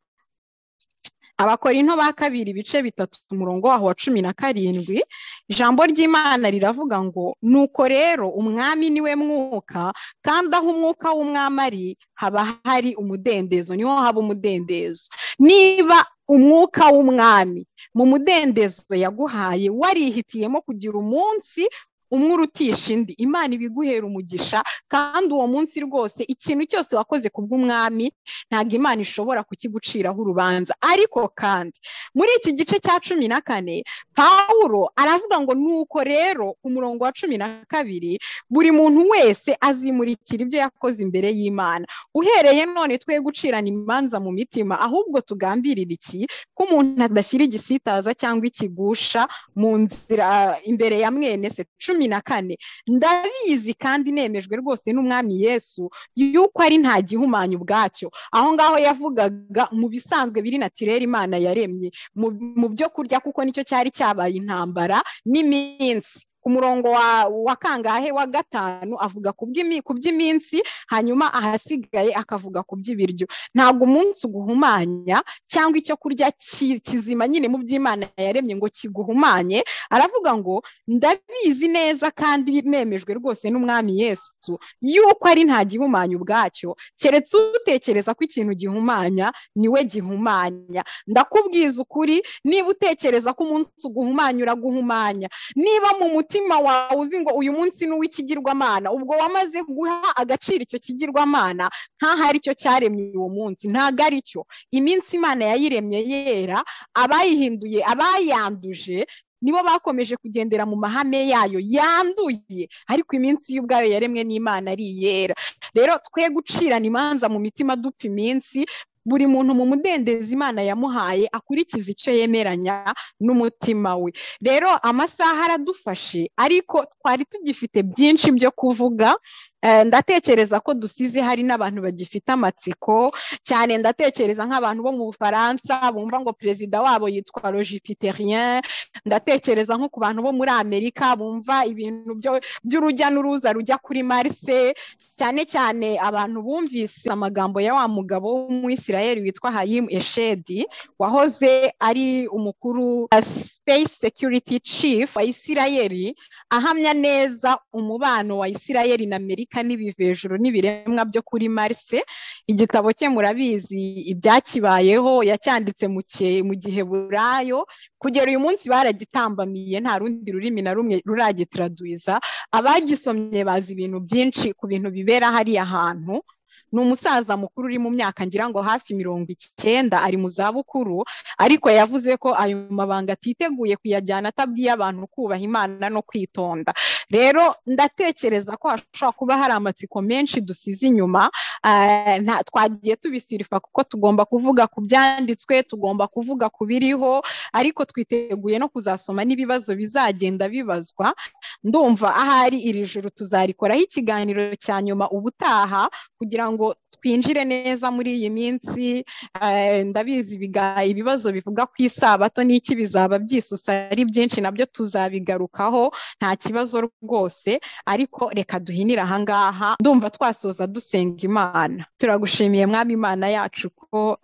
Abakorinto ba kabiri ibice 3 umurongo waho wa 17, ijambo ry'Imana riravuga ngo nuko rero umwami niwe mwuka, kandi aho umwuka w'umwami ari haba hari umudendezo, niho haba umudendezo. Niba umwuka w'umwami mu mudendezo yaguhaye warihitiyemo kugira umunsi umwe urutisha indi, Imana ibiguhera umugisha, kandi uwo munsi rwose ikintu cyose wakoze kubw'umwami ntabwo Imana ishobora kukiguciraho urubanza. Ariko kandi muri iki gice cya 14 Pawulo aravuga ngo nuko rero ku murongo wa 12 buri muntu wese azimurikira ibyo yakoze imbere y'Imana. Uhereye none twe gucirana imanza mu mitima, ahubwo tugambirira iki? Ko umuntu adashyira igisitaza cyangwa ikigusha mu nzira imbere ya mwene se. 14, ndabizi kandi nemejwe rwose n'umwami Yesu yuko ari nta gihumanya ubwacyo. Aho ngaho yavugaga mu bisanzwe biri naturel Imana yaremye mu byo kurya, kuko nicyo cyari cyabaye intambara n'iminsi. Ku murongo wa kangahe wa 5 avuga ku by'iminsi, hanyuma ahasigaye akavuga ku by'ibiryo. Ntabwo umunsi uguhumanya cyangwa icyo kurya kizima nyine mu by'Imana yaremye ngo kiguhumanye. Aravuga ngo ndabizi neza kandi nemejwe rwose n'umwami Yesu yuko ari nta gihumanya ubwacyo, keretse utekereza ko ikintu gihumanya niwe gihumanya. Ndakubwiza ukuri, niba utekereza ko umunsi uguhumanya uraguhumanya. Niba mu mutima wawe uzi ngo uyu munsi ni uw'ikigirwamana, ubwo wamaze guha agaciro icyo kigirwamana nkaho ari cyo cyaremye uwo munsi. Ntabwo ari cyo. Iminsi Imana yayiremye yera, abayihinduye, abayanduje nibo bakomeje kugendera mu mahame yayo yanduye, ariko iminsi y'ubwayo yaremwe n'Imana ari iyera. Rero twe gucirana imanza mu mitima dupfa iminsi, buri muntu mu mudendezi Imana yamuhaye akurikiza icyo yemeranya n'umutima we. Rero amasaha aradufashe, ariko twari tugifite byinshi byo kuvuga. Ndatekereza ko dusize hari n'abantu bagifite amatsiko cyane. Ndatekereza nk'abantu bo mu Bufaransa bumva ngo perezida wabo yitwa Logipiterien. Ndatekereza nko ku bantu bo muri Amerika bumva ibintu by'urujya n'uruza rujya kuri Marse, cyane cyane abantu bumvise amagambo ya wa mugabo w'Umwisirayeli witwa Hayim Eshedi, wahoze ari umukuru Space Security Chief wa Isirayeli, ahamya neza umubano wa Isirayeli na Amerika n'ibivejuru n'ibiremwa byo kuri Marse. Igitabo cye murabizi ibyakibayeho, yacyanditse mu Giheburayo, kugera uyu munsi baragitambamiye, nta rundi rurimi na rumwe ruragitraduiza. Abagisomye bazi ibintu byinshi ku bintu bibera hariya hantu. Ni umusaza mukuru uri mu myaka ngira ngo hafi 90, ari mu zabukuru, ariko yavuze ko ayo mabanga atiteguye kuyajyana atabwiye abantu kubaha Imana no kwitonda. Rero ndatekereza ko hashobora kuba hari amatsiko menshi dusize inyuma. Twagiye tubisirifa kuko tugomba kuvuga ku byanditswe, tugomba kuvuga ku biriho, ariko twiteguye no kuzasoma n'ibibazo bizagenda bibazwa. Ndumva ahari iri joro tuzarikoraho ikiganiro cya nyuma ubutaha, kugira ngo twinjire neza muri iyi minsi. Ndabizi ibibazo bivuga ku isabato n'iki bizaba byisusa ari byinshi, nabyo tuzabigarukaho, nta kibazo rwose, ariko reka duhinire ahangaha. Ndumva twasoza dusenga Imana. Turagushimiye Mwami Imana yacu ko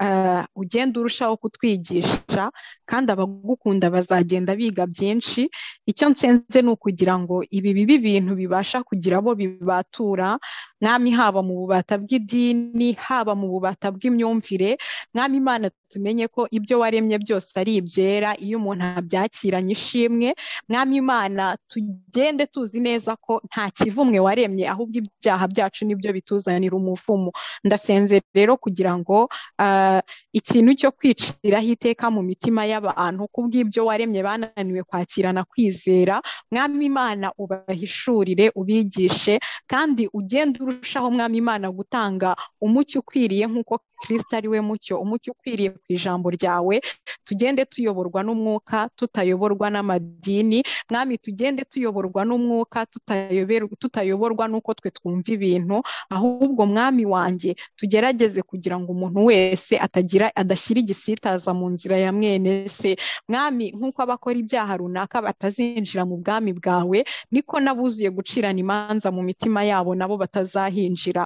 ugenda urushaho kutwigisha, kandi abagukunda bazagenda biga byinshi. Icyo nsenze ni ukugira ngo ibi bibi bintu bibasha kugira abo bibatura, Mwami, haba mu bubata bw'idini, haba mu bubata bw'imyumvire. Mwami Imana, tumenye ko ibyo waremye byose ari ibyera iyo umuntu abyakiranye ishimwe. Mwami Imana, tugende tuzi neza ko nta kivumwe waremye, ahubwo ibyaha byacu nibyo bituzanira umuvumo. Ndasenze rero kugira ngo ikintu cyo kwiciraho iteka mu mitima y'abantu kubw'ibyo waremye bananiwe kwakirana kwizera, Mwami Imana ubahishurire, ubigishe, kandi ugende urushaho Mwami Imana gutanga umucyo ukwiriye nk'uko Kristo ari we mucyo, umucyo ukwiriye ku ijambo ryawe. Tugende tuyoborwa n'umwuka, tutayoborwa n'amadini. Mwami, tugende tuyoborwa n'umwuka, tutayoborwa n'uko twe twumva ibintu, ahubwo Mwami wanjye tugerageze kugira ngo umuntu wese adashyira igisitaza mu nzira ya mwene se. Mwami, nk'uko abakora ibyaha runaka batazinjira mu bwami bwawe, niko n'abuzuye gucirana imanza mu mitima yabo nabo batazahinjira.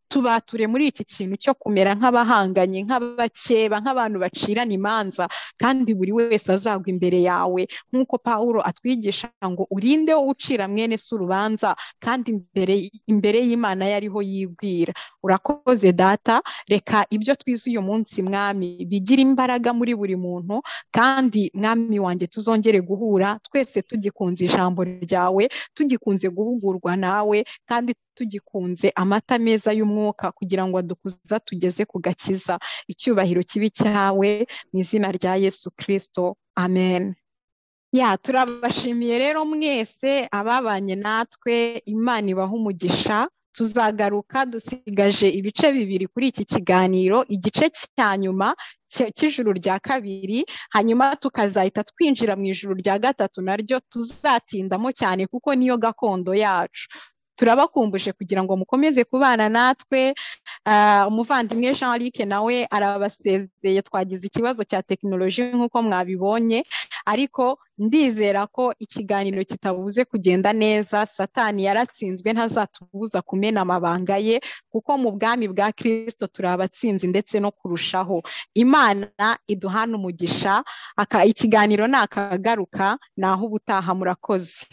Tubature muri iki kintu cyo kumera nk'abahanganye, nk'abakeba, nk'abantu bacirana imanza, kandi buri wese azagwa imbere yawe, nk'uko Pawulo atwigisha ngo urinde ucira mwene se urubanza, kandi imbere y'Imana yariho yibwira. Urakoze Data, reka ibyo twize uyu munsi Mwami bigira imbaraga muri buri muntu, kandi Mwami wanjye tuzongere guhura twese tugikunze ijambo ryawe, tugikunze guhugurwa nawe, kandi tugikunze amata meza y'umwuka kugira ngo adukuza tugeze ku gakiza. Icyubahiro kibi cyawe mu izina rya Yesu Kristo, amen. Ya, turabashimiye rero mwese ababanye natwe, Imana ibahe umugisha. Tuzagaruka, dusigaje ibice 2 kuri iki kiganiro, igice cya nyuma cy'ijuru rya kabiri, hanyuma tukazahita twinjira mu ijuru rya gatatu naryo tuzatindamo cyane kuko niyo gakondo yacu. Turabakumbuje kugira ngo mukomeze kubana natwe. Umuvandimwe Jean Luc nawe arabasezeye, twagize ikibazo cya tekinoloji nk'uko mwabibonye, ariko ndizera ko ikiganiro kitabuze kugenda neza. Satani yaratsinzwe, ntazatubuza kumena amabanga ye, kuko mu bwami bwa Kristo turi abatsinzi ndetse no kurushaho. Imana iduhana umugisha. Ikiganiro nakagaruka, naho ubutaha. Murakoze.